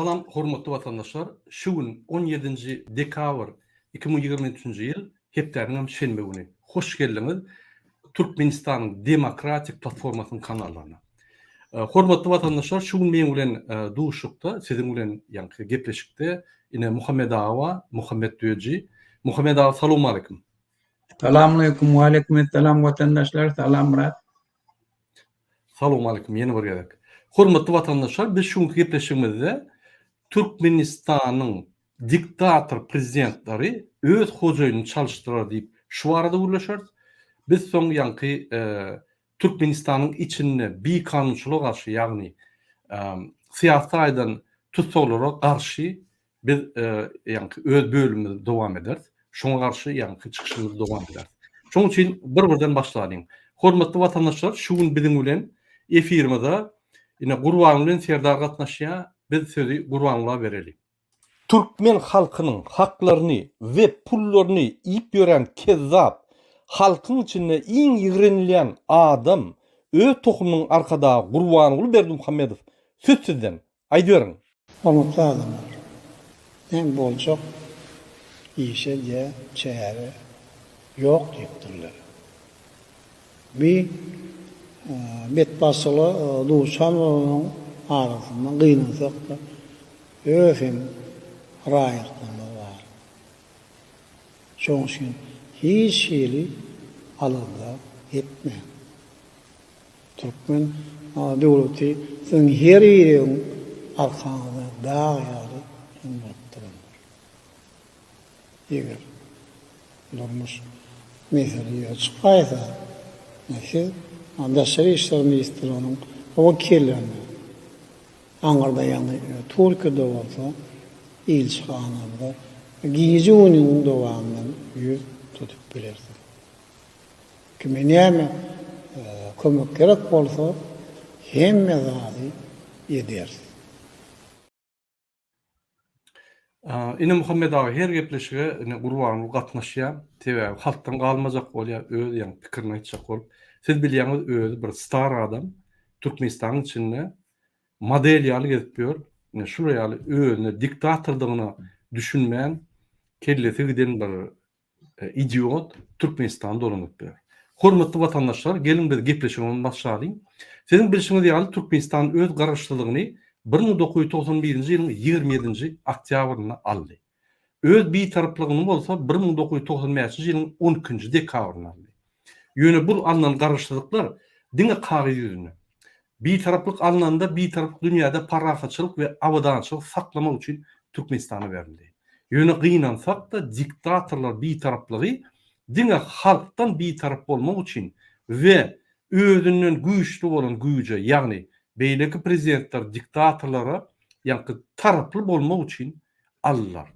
Salam hormatly watandaşlar! Şu gün on ýedinji dekabr 2023-nji ýyl hepdäniňem şenbe güni. Hoş geldiňiz Türkmenistanyň Demokratik platformasynyň kanallaryna. Hormatly watandaşlar şu gün meň bilen duşuşykda siziň bilen ýaňky gepleşikde ine Muhammet aga bar, Muhammet Düýeji. Muhammet aga salowmaleýkim. Salamaleýkum, waleýkim essalam watandaşlar, salam Myrat. Salowmaleýkim ýene bir gezek. Hormatly watandaşlar biz şu günki gepleşigimizde Türkmenistanyň diktator prezidentleri öz hojaýynyny çalyşdyrar diýip şu barada gürleşeris. Biz soň ýaňky Türkmenistanyň içinde bikanunçylyga garşy, ýagny syýasy taýdan tussaglara garşy biz ýaňky öz bölümimizi dowam ederis. Şoňa garşy ýaňky çykyşymyzy dowam ederis. Şonuň üçin bir-birden başlalyň. Hormatly watandaşlar, şu gün biziň bilen efirimize ine Gurbanguly bilen Serdar gatnaşýar. Biz sözi Gurbangula bereli. Türkmen halkynyň haklaryny we pullaryny iýip ýören kezzap, halkyň içinde iň ýigrenilýän adam, öz tohumynyň arkadagy Gurbanguly Berdimuhamedow söz sizden, aýdyberiň. Hormatly adamlar, näme boljak işe diýä çäre ýok diýipdirler. Bi betbagtçylyga duçar bolanyň arasynda gynansak-da öz hem raýatlarymyz bar. Şonuň üçin hiç hili alada etmäň. Türkmen döwleti siziň her biriňiziň arkaňyzda dag ýaly hem bolup durandyr. Eger durmuş mesele ýüze çykaýsa, siz Daşary işler ministrliginiň wekillerine, aňyrda ýagny Türkiýede bolsa ilçihanamyza gije-gündiziň dowamynda ýüz tutup bilersiňiz. Kime näme kömek gerek bolsa, hemme zady ederis. Ine Muhammet aga her gepleşige ine Gurbanguly gatnaşýar. Sebäbi halkdan galmajak bolýar, öz ýaňy pikirini aýtjak bolup. Siz bilýäňiz özi bir star adam. Türkmenistanyň içinde model ýaly gezip ýör. Ine şular ýaly özüne diktatordygyna düşünmän kellesi giden bir idiot Türkmenistany dolanyp ber. Hormatly watandaşlar, geliň biz gepleşigimizi başlalyň. Siziň bilşiňiz ýaly Türkmenistan öz garaşsyzlygyny 1991-nji ýylyň 27-nji oktýabrynda aldy. Öz bitaraplygyny bolsa 1995-nji ýylyň 12-nji dekabrynda aldy. Ýöne bul alnan garaşsyzlyklar diňe kagyz ýüzünde. Bitaraplyk alnanda bitaraplyk dünýäde parahatçylyk we abadançylyk saklamak üçin Türkmenistana berildi. Ýöne gynansak-da diktatorlar bitaraplygy diňe halkdan bitarap bolmak üçin we özünden güýçli bolan güýje ýagny beýleki prezidentler diktatorlara ýaňky taraply bolmak üçin aldylar.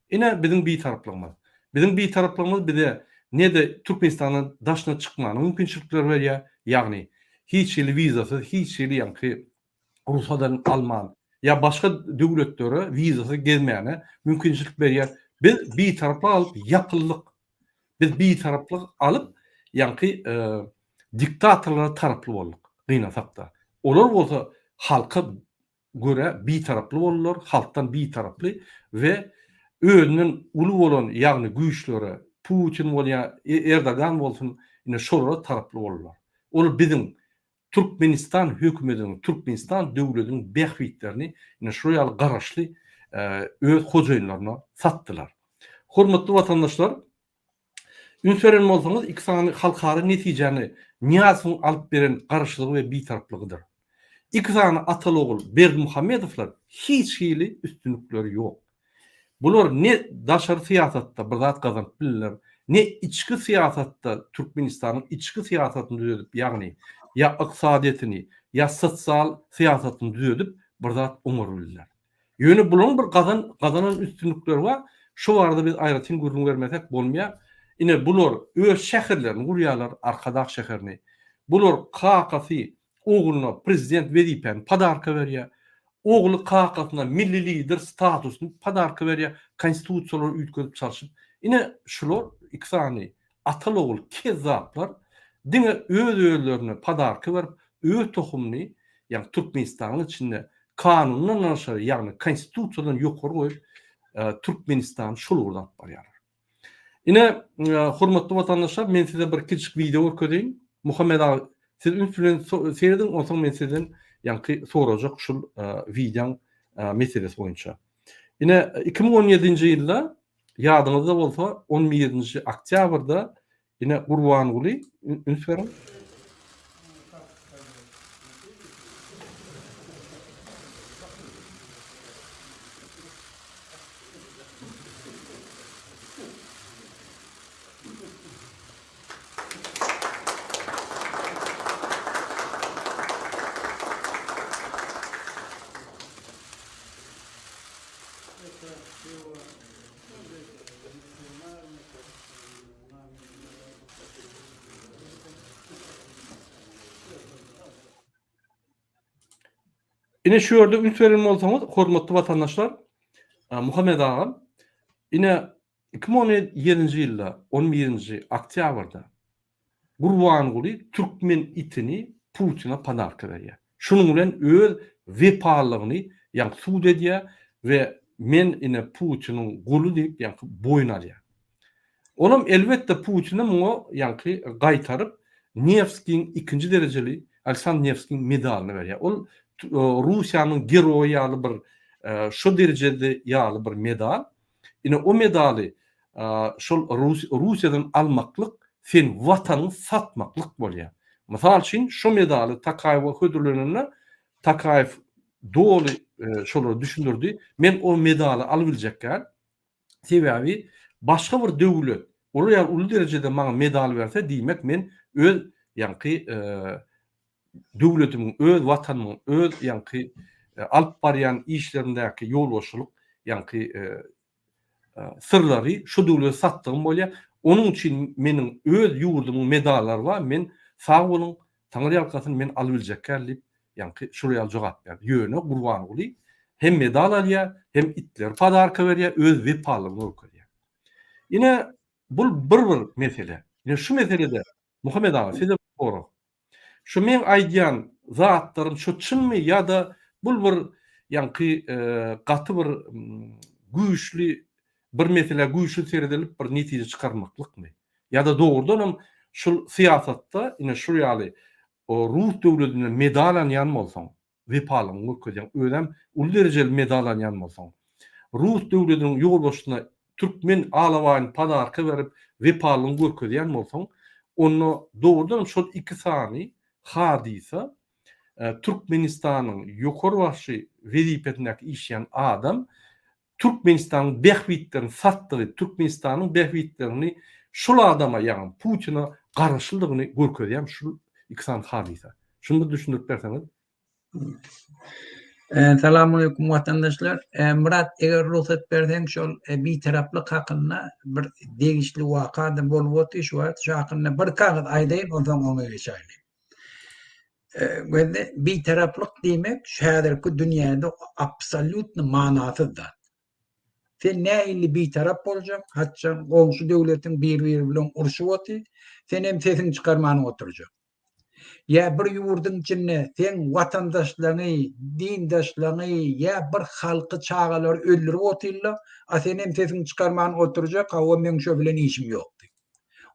Ine biziň bitaraplygymyz. Biziň bitaraplygymyz bize ne-de Türkmenistandan daşyna çykmana mümkinçilikler berýär, ýagny hiç hili wizasyz, hiç hili ýaňky rugsat alman ýa başga döwletlere wizasyz gezmäne mümkinçilik berýär. Biz bitaraplyk alyp ýapyldyk. Biz bitaraplyk alyp ýaňky diktatorlara taraply bolduk, gynansak-da. Olar bolsa halka görä bitaraply boldular, halkdan bitaraply we özünden uly bolan ýagny güýçlere, Putin bolýa, Erdogan bolsun, ine şolara taraply boldular. Olar biziň Türkmenistan hökümetiniň, Türkmenistan döwletiniň bähbitlerini ine şular ýaly garaşly öz hojaýynlaryna satdylar. Hormatly watandaşlar, Üns beren bolsaňyz, iki sany halkara netijäni Nyýazowyň alyp beren garaşsyzlygy we bitaraplygydyr. Iki sany ataly-ogul Berdimuhamedowlar hiç hili üstünlikleri ýok. Bular ne daşary syýasatda bir zat gazanyp bildiler, ne içki syýasatda Türkmenistanyň içki syýasatyny düzedip, ýagny ýa ykdysadyýetini, ýa sosial syýasatyny düzedip bir zat oňaryp bildiler. Ýöne bularyň bir gazan gazanan üstünlikleri bar. Şu barada biz aýratyn gürrüň bermesek bolmaýar. Ine bular öz şäherlerini gurýarlar, Arkadag şäherini. Bular kakasy ogluna prezident wezipäni podarka berýär. Ogly kakasyna milli lider statusyny podarka berýär, konstitusiýalary üýtgedip çalşyp. Ine şular iki sany ataly-ogul kezzaplar diňe öz-özlerine podarka berip, öz tohumyny, ýagny Türkmenistanyň içinde. Kanundan daşary, ýagny Konstitusiýadan ýokary goýup, Türkmenistany şol ugurdan alyp barýarlar. Ine, hormatly watandaşlar, men size bir kiçijik wideo görkezeýin. Muhammet aga, siz üns bilen serediň, onsoň men sizden ýaňky sorajak şul wideoň meselesi boýunça. Ine, 2017-nji ýylda, ýadyňyzda bolsa, on birinji oktýabrda Ine Gurbanguly üns beriň. Ine şu ýerde üns beren bolsaňyz, hormatly watandaşlar, Muhammet agam, ine 2017-nji ýylda 11-nji oktýabrda Gurbanguly türkmen itini Putina podarka berýär. Şunuň bilen öz wepalylygyny ýaňky subut edýär we men ine Putiniň guly diýip ýaňky boýun alýar. Olam elbetde Putine muňa ýaňky gaýtaryp Newskiň ikinji derejeli Aleksandr Newskiň medalyny berýär. Ol Russiýanyň geroýy ýaly bir şo derejede ýaly bir medal. Ine o medaly şol Russiýadan almaklyk sen watanyňy satmaklyk bolýar. Mysal üçin şo medaly Tokaýewe hödürlenende Tokaýew doly şolara düşündirdi. Men o medaly alybiljek däl. Sebäbi başga bir döwlet olar ýaly uly derejede maňa medal berse diýmek men öz ýaňky döwletimiň, öz watanymyň, öz ýaňky alyp barýan işlerimdäki ýolbaşçylyk ýaňky syrlary şu döwlete satdygym bolýar. Onuň üçin meniň öz ýurdumyň medallary bar, men sag boluň, Taňry ýalkasyn men alybiljekgäl diýip, ýaňky şular ýaly jogap berdi. Ýöne Gurbanguly hem medal alýar, hem itleri podarka berýär, öz wepalylygyny görkezýär. Ine, bul bir bir mesele. Ine şu meselede Muhammet aga size bir sorag. Şu meň aýdýan zatlarym şu çynmy ýa-da bul bir ýaňky gaty bir güýçli bir meselä güýçli seredilip bir netije çykarmaklykmy? Ýa-da dogrudanam şul syýasatda ine şul ýaly rus döwletinden medal alýan bolsaň, wepalygyňy görkezýäň, özem uly derejeli medal alýan bolsaň, rus döwletiniň ýolbaşçysyna türkmen alabaýyny podarka berip wepalygyňy görkezýän bolsaň, onda dogrudanam şol iki sany hadysa Türkmenistanyň ýokary başy wezipesindäki işleýän adam Türkmenistanyň bähbitlerini satdygy, Türkmenistanyň bähbitlerini şul adama, ýagny Putina garaşlydygyny görkezýän şul iki sany hadysa. Şuny bir düşündirip berseňiz. Salamaleýkum watandaşlar. Myrat eger rugsat berseň şol bitaraplyk hakynda bir degişli waka-da bolup otyr şu wagt şu hakynda bir kagyz aýdaýyn onsoň oňa geçäýli. Gözde bitaraplyk diýmek şu häzirki dünýäde absolýutny manasyz zat. Sen nähili bitarap boljak, haçan goňşy döwletiň bir-biri bilen urşup otyr, sen hem sesiňi çykarman oturjak. Ýa bir ýurduň içinde seň watandaşlaryňy, dindaşlaryňy ýa bir halky çagalary öldürip otyrlar, a sen hem sesiňi çykarman oturjak, hawa meň şo bilen işim ýok diýip.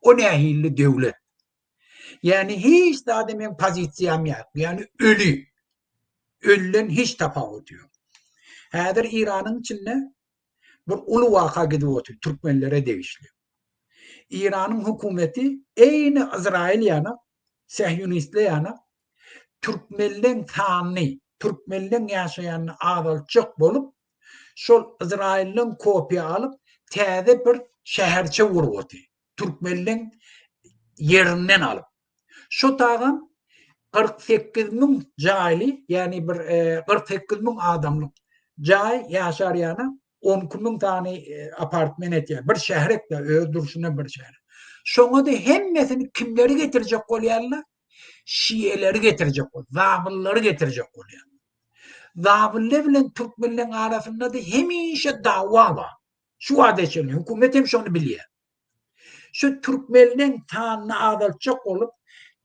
O nähili döwlet? Ýagny hiç zada meň pozisiýam ýok. Ýagny öli. Ölüden hiç tapawudy ýok. Häzir Iranyň içinde bir uly waka gidip otyr, türkmenlere degişli. Iranyň hökümeti eýni Izraýyl ýaly, sähýunistler ýaly türkmenleň sanyny, türkmenleň ýaşaýanyny azaltjak bolup, şol Izraýyldan kopiýa alyp, täze bir şäherçe gurup otyr. Türkmenleň ýerinden alyp. Şo tagam 48 müň jaýly, ýagny bir 48 e, müň adamlyk jaý ýaşar ýana 12 müň sany e, apartment etýär. Bir şährek de öz durşuna bir şäher. Şoňa da hemmesini kimleri getirjek bolýarlar? Şiýeleri getirjek bol, zabyllary getirjek bolýar. Zabylle bilen türkmenleň arasynda da hemişe dawa bar. Şu wagta çenli hökümet hem şony bilýär. Şu türkmenleň sanyny azaltjak bolup,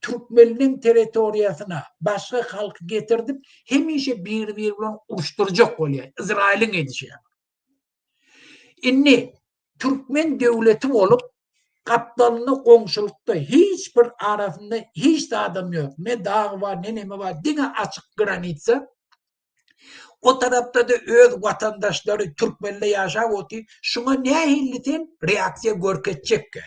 türkmenleň territoriýasyna başga halky getirdip hemişe biri-biri bilen uruşdyrjak bolýar. Izraýylyň edişi ýaly. Indi türkmen döwleti bolup gapdalynda goňşulykda hiç bir arasynda hiç zadam ýok. Ne dag bar, ne neme bar, diňe açyk granitsa. O tarapda-da öz watandaşlary türkmenler ýaşap otyr. Şuňa nähili sen reaksiýa görkezjekkä?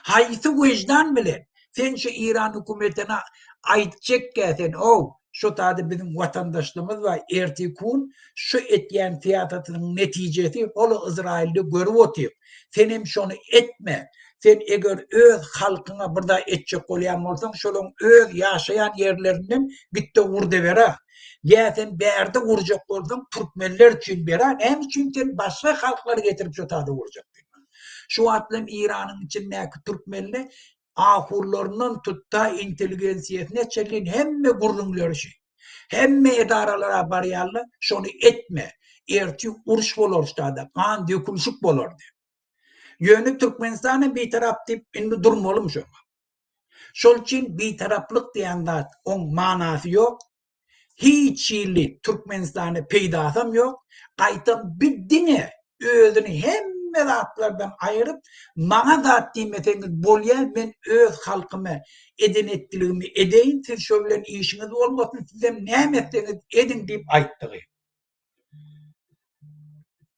Haýsy wyždan bilen sen şu Iran hökümetine aýtjakkä sen ow şu tada biziň watandaşlymyz bar ertir-kun şu etýän syýasatynyň netijesi hol Yzraýylda görüp otyr senem şony etme sen eger öz halkyňa bir zat etjek bolýan bolsaň şolaň öz ýaşaýan ýerlerinden gitde urdebera ýa sen bärde urjak bolsaň türkmenler üçin bera näme üçin sen başga halklary getirip şu tada urjak. Şu wagt bilen Eýranyň içindäki türkmenli ahurlaryndan tut-da intelligensiýasyna çenli hemme gürrüňleri şu. Hemme edaralara barýarlar, şony etme. Ertir uruş bolar ştada, gan dökülişik bolar diýip. Ýöne Türkmenistan hem bitarap diýip indi durmalymy şoňa. Şol üçin bitaraplyk diýen zat oň manasy ýok. Hiç hili Türkmenistana peýdasam ýok, gaýtam bi diňe özüni hemme zatlardan aýyryp, maňa zat diýmeseňiz bolýa, men öz halkyma eden etdiligimi edeýin, siz şo bilen işiňiz bolmasyn, sizem näme etseňiz ediň diýip aýtdygy.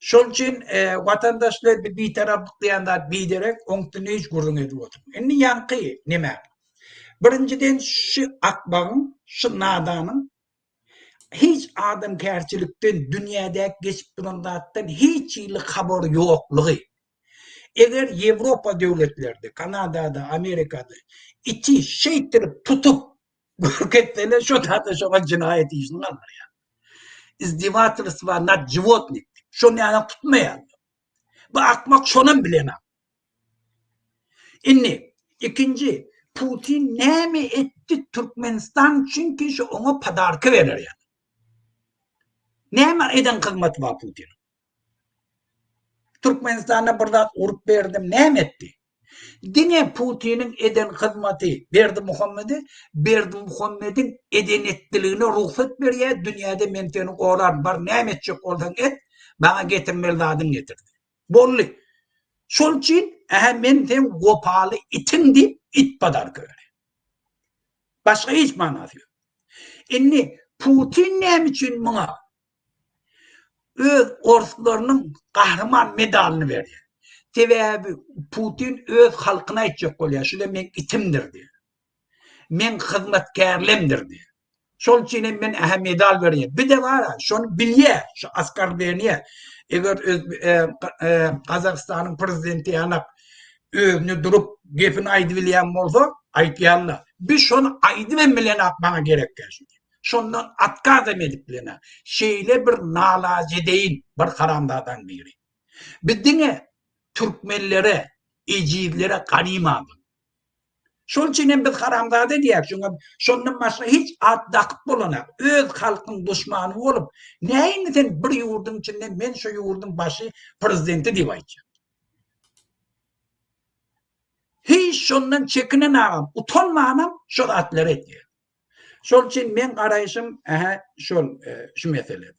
Şol üçin watandaşlar bi bitaraplyk diýen zat biderek, oň üstünde hiç gürrüň edip oturma. Indi ýaňky neme? Birinjiden şu akmagyň, şu nadanyň hiç adamkärçilikden, dünýädäki geçip duran zatdan hiç hili habary ýoklugy. Eger Ýewropa döwletlerde, Kanadada, Amerikada iti şeýtdirip tutup görkezseler şo zada şoňa jenaýat işini galdyrýar. Izdevatelstvo nad životnik diýip. Şony ýaly tutmaýarlar. Bu akmak şonam bilenok. Indi ikinji Putin näme etdi Türkmenistan üçin ki şu oňa podarka berer ýaly. Näme eden hyzmaty bar Putiniň? Türkmenistana bir zat urup berdim näme etdi? Diňe Putiniň eden hyzmaty Berdimuhamede Berdimuhamediň eden etdiligine rugsat berýär dünýäde men seni goraryn bar näme etjek bolsaň et maňa getirmeli zadyňy getir diýip. Boldy. Şol üçin ähä men seň wepaly itiň diýip it podarka berýär. Başga hiç manasy ýok. Indi Putin näme üçin muňa öz orslarynyň gahryman medalyny berýär. Sebäbi Putin öz halkyna aýtjak bolýar, şu-da meň itimdir diýýär. Meň hyzmatkärlemdir diýýär. Şol üçin hem men ähä medal berýän. Bir-de bar-a, şony bilýär, şu oskorbleniýe. Eger öz Gazagystanyň prezidenti ýanak özüne durup gepini aýdybilýän bolsa, aýtýarlar. Biz şony aýdybam bilenok maňa gerek däl şu diýip. Şondan otkazam edip bilenok. Şeýle bir nalajedeýin bir haramzadaň biri. Biz diňe türkmenlere, ejizlere ganym adam. Şol üçin hem biz haramzada diýýäris. Şoňa şondan başga hiç at dakyp bolanak. Öz halkyň duşmany bolup, näini sen bir ýurduň içinde men şu ýurduň başy prezidenti diýip aýtjak. Hiç şondan çekinen agam, utanmanam şo zatlary etýär. Şol üçin meň garaýşym ähä şol şu meselede.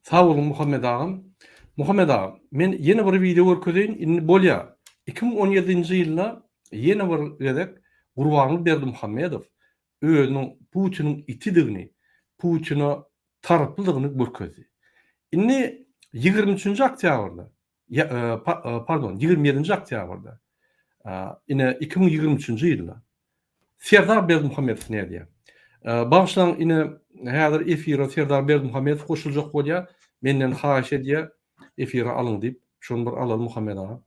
Sag boluň Muhammet agam. Muhammet aga, men ýene bir wideo görkezeýin, indi bolýa. 2017-nji ýylda ýene bir gezek Gurbanguly Berdimuhamedow özüniň Putiniň itidigini, Putine taraplydygyny görkezdi. Indi 23-nji oktýabrda, pardon, 27-nji oktýabrda, ine 2023-nji ýylda Serdar Berdimuhamedow nädýär? Bagyşlaň ine häzir efire Serdar Berdimuhamedow goşuljak bolýar. Menden haýyş edýär efire alyň diýip. Şony bir alaly Muhammet aga.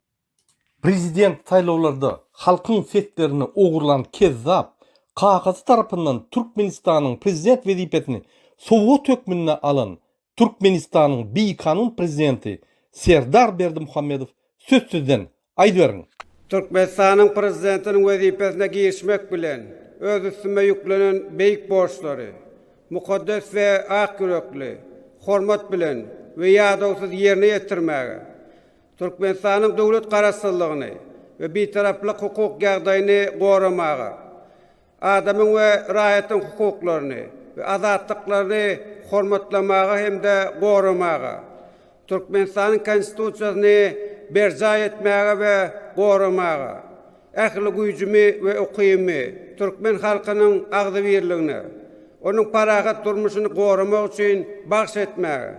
Prezident saýlawlarda halkyň seslerini ogurlan kezzap, kakasy tarapyndan Türkmenistanyň prezident wezipesini sowgat hökmünde alan Türkmenistanyň bikanun prezidenti Serdar Berdimuhamedow söz-sözden aýdyberiň. Türkmenistanyň Prezidentiniň wezipesine girişmek bilen, öz üstüme ýüklenen beýik borçlary mukaddes we ak ýürekli, hormat bilen we ýadawsyz ýerine ýetirmäge, Türkmenistanyň döwlet Garaşsyzlygyny. we bitaraplyk hukuk ýagdaýyny goramaga, adamyň we raýatyň hukuklaryny we azatlyklaryny hormatlamaga hem-de goramaga, Türkmenistanyň Konstitusiýasyny berjaý etmäge we goramaga, ähli güýjümi we ukybymy türkmen halkynyň agzybirligine, onuň parahat durmuşyny goramak üçin bagyş etmäge,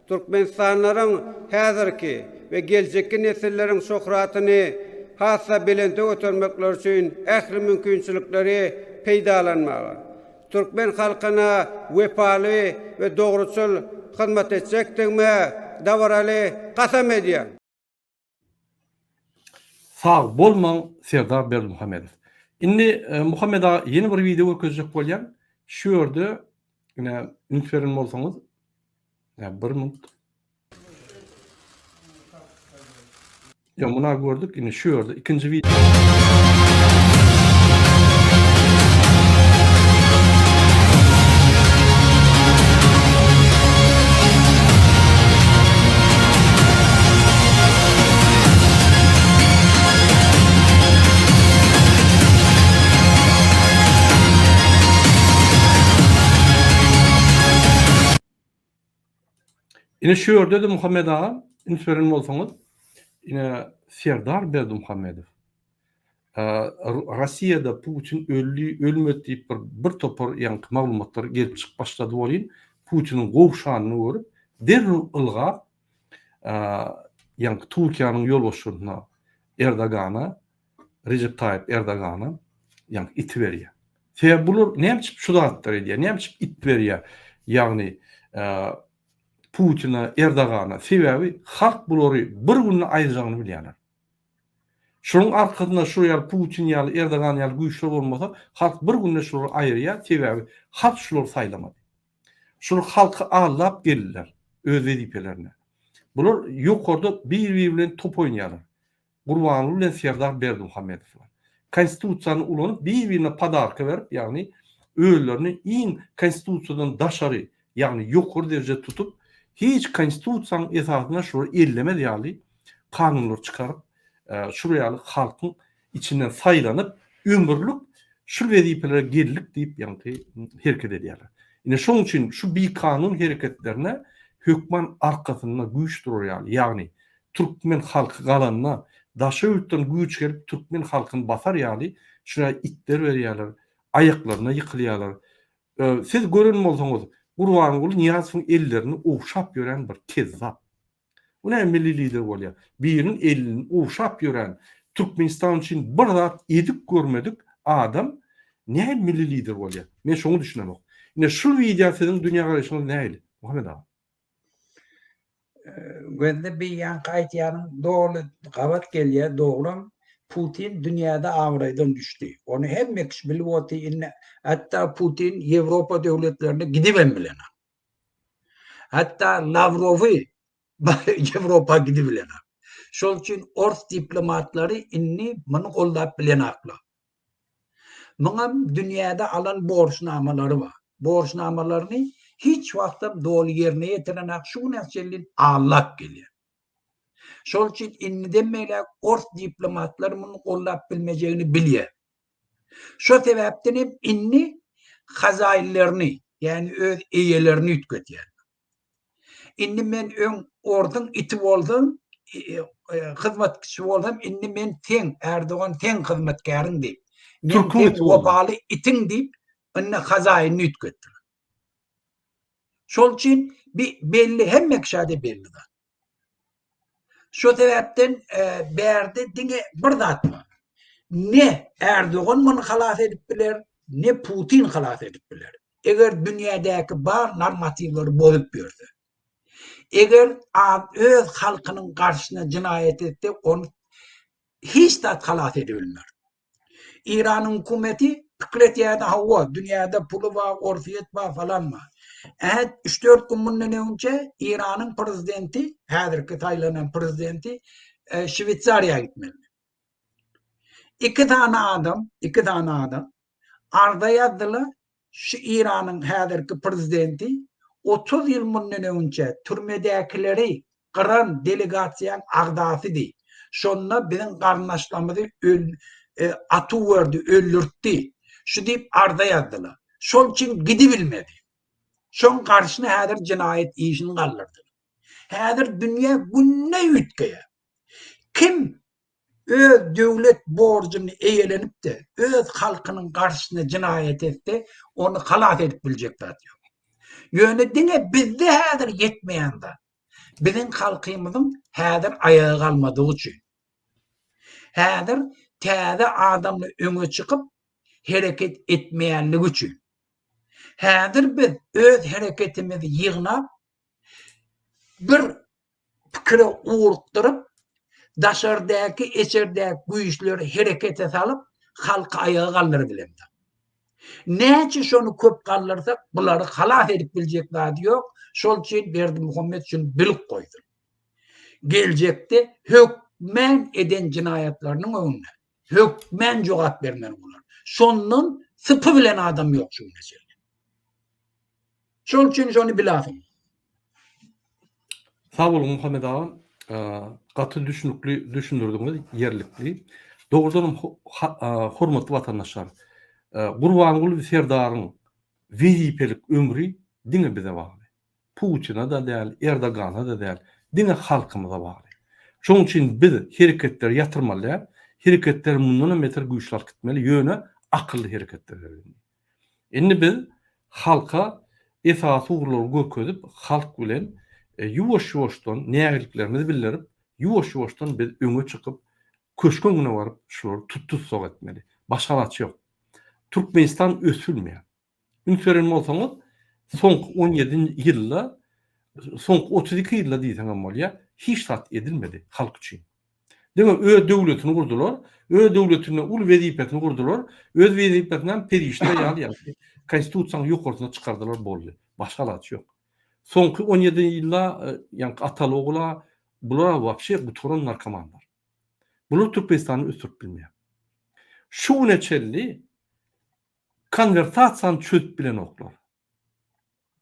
Türkmenistanlylaryň häzirki we geljekki nesilleriň şöhratyny has-da belente götermekleri üçin ähli mümkinçilikleri peýdalanmaga, türkmen halkyna wepaly we dogruçyl hyzmat etjekdigime dabaraly kasam edýän. Sag bolmaň Serdar Berdimuhamedow. Indi Muhammet aga ýene bir wideo görkezjek bolýan. Şu ýerde ine üns beren bolsaňyz bir minut. Ýok, muny gördük. Indi şu ýerde ikinji wideo. Ine şu ýerde-de Muhammet aga üns beren bolsaňyz, ine Serdar Berdimuhamedow Russiýada Putin öldi, ölmedi diýip bir bir topar ýaňky maglumatlar gelip çykyp başlady welin, Putiniň gowşanyny görüp, derrew ylgap ýaňky Türkiýäniň ýolbaşçysyna Erdogana, Rejep Taýyp Erdogana ýaňky iti berýär. Sebäbi bular näme üçin şu zatlary edýär? Näme üçin it berýär? Ýagny Putina, Erdogana. Sebäbi halk bulary bir günde aýyrjagyny bilýärler. Şunuň arkasynda şu ýaly Putin ýaly, Erdogan ýaly güýçler bolmasa, halk bir günde şulary aýyrýar, sebäbi halk şulary saýlamady. Şular halky aldap geldiler öz wezipelerine. Bular ýokarda bir-biri bilen top oýnaýarlar. Gurbanguly bilen Serdar Berdimuhamedowlar. Konstitusiýany ulanyp bir-birine podarka berip, ýagny özlerini iň konstitusiýadan daşary, ýagny ýokary derejede tutup, hiç konstitusiýanyň esasynda şulary ellemez ýaly kanunlar çykaryp, şular ýaly halkyň içinden saýlanyp, ömürlik şu wezipelere geldik diýip ýaňky hereket edýärler. Ine şonuň üçin şu bikanun hereketlerine hökman arkasynda güýç durar ýaly, ýagny türkmen halky galanda daşary ýurtdan güýç gelip türkmen halkyny basar ýaly şular itler berýärler, aýaklaryna ýykylýarlar. Siz gören bolsaňyz Gurbanguly Nyýazowyň ellerini ogşap ýören bir kezzap. Bu näme milli lider bolýar? Biriniň elini ogşap ýören, Türkmenistan üçin bir zat edip görmedik adam näme milli lider bolýar? Men şoňa düşünemok. Ine şu wideo siziň dünýägaraýşyňyz nähili? Muhammet aga. Gözde bir ýaňky aýtýanyň doly gabat gelýär dogram Putin dünýäde abraýdan düşdi. Ony hemme kişi bilip otyr indi hatda Putin Ýewropa döwletlerine gidibem bilenok. Hatda Lawrowy Ýewropa gidibilenok. Şol üçin ors diplomatlary indi muny goldap bilenoklar. Muňam dünýäde alan borçnamalary bar. Borçnamalaryny hiç wagtam doly ýerine ýetirenak, şu güne çenli allap gelýär. Şol üçin indiden beýläk ors diplomatlary muny goldap bilmejegini bilýär. Şo sebäpden hem indi hazaýyllaryny, ýagny öz eýelerini üýtgetýär. Indi men öň orduň iti bolsam, e, e, hyzmatçy bolsam, indi men seň, Erdogan seň hyzmatkäriň diýip. Men seň wepaly itiň diýip, indi hazaýyny üýtgetdiler. Şol üçin bi belli hemme kişä-de belli zat. Şo sebäpden bärde diňe bir zat bar. Ne Erdogan muny halas edip biler, ne Putin halas edip biler. Eger dünýädäki bar normatiwleri bozup ýörse. Eger öz halkynyň garşysyna jenaýat etse, ony hiç zat halas edibilmer. Eýranyň hökümeti pikir etýärdi, hawa, dünýäde puly bar, Orsýet bar, falan bar. Ä, üç-dört gün mundan öňçe Eýranyň prezidenti, häzirki saýlanan prezidenti e, Şweýsariýa gitmeli. Iki sany adam, iki sany adam arza ýazdylar, Şu Eýranyň häzirki prezidenti 30 ýyl mundan öňçe türmedäkileri gyran delegasiýaň agzasydy. Şonda biziň garyndaşlarymyzy öl atuw berdi, öldürtdi. Şu diýip arza ýazdylar. Şol üçin gidibilmedi. Şoň garşyna häzir jenaýat işini galdyrdylar. Häzir dünýä günde üýtgeýär. Kim öz döwlet borjuny eýelenip-de, öz halkynyň garşysyna jenaýat etse, ony halas edip biljek zat ýok. Ýöne diňe bizde häzir ýetmeýän zat, biziň halkymyzyň häzir aýaga galmadygy üçin. Häzir täze adamlar öňe çykyp, hereket etmeýänligi üçin. Häzir biz öz hereketimizi ýygnap, bir pikire ugrukdyryp, daşardaky, içerdäki güýçleri herekete salyp, halky aýaga galdyrybilemzok. Näçe şony köp galdyrsak, bulary halas edip biljek zady ýok. Şol üçin Berdimuhamet şuny bilip goýsun. Geljekde hökmän eden jenaýatlarynyň öňünde hökmän jogap bermeli bolar. Şondan sypy bilen adam ýok şu güne çenli. Şol üçin şony bilasyň. Sag boluň Muhammet aga. Gaty düşnükli düşündirdiňiz, ýerlikli. Dogrudanam hormatly watandaşlar, Gurbanguly Serdaryň wezipelik ömri diňe bize bagly. Putina-da däl, Erdogana-da däl, diňe halkymyza bagly. Şonuň üçin biz hereketleri ýatyrmaly däl, hereketleri mundanam beter güýçli alyp gitmeli, ýöne akylly hereketler gerek indi. Indi biz halka esasy ugurlary görkezip, halk bilen ýuwaş-ýuwaşdan nägiliklerimizi bildirip, ýuwaş-ýuwaşdan biz öňe çykyp, köşk öňüne baryp şulary tussag etmeli. Başga alaç ýok. Türkmenistan ösülmeýär. Üns beren bolsaňyz, soňky 17 ýylda, soňky 32 ýylda diýseňem bolýar, hiç zat edilmedi halk üçin. Diňe öz döwletini gurdular, öz döwletinde uly wezipesini gurdular, öz wezipesini hem perişde ýaly ýaly konstitusiýanyň ýokarsyna çykardylar boldy. Başga alaç ýok. Soňky 17 ýylda ýaňky ataly-ogula bular wapşe gutaran narkomanlar. Bular Türkmenistany ösdürip bilmeýär. Şu güne çenli Konwertasiýany çözüp bilenoklar.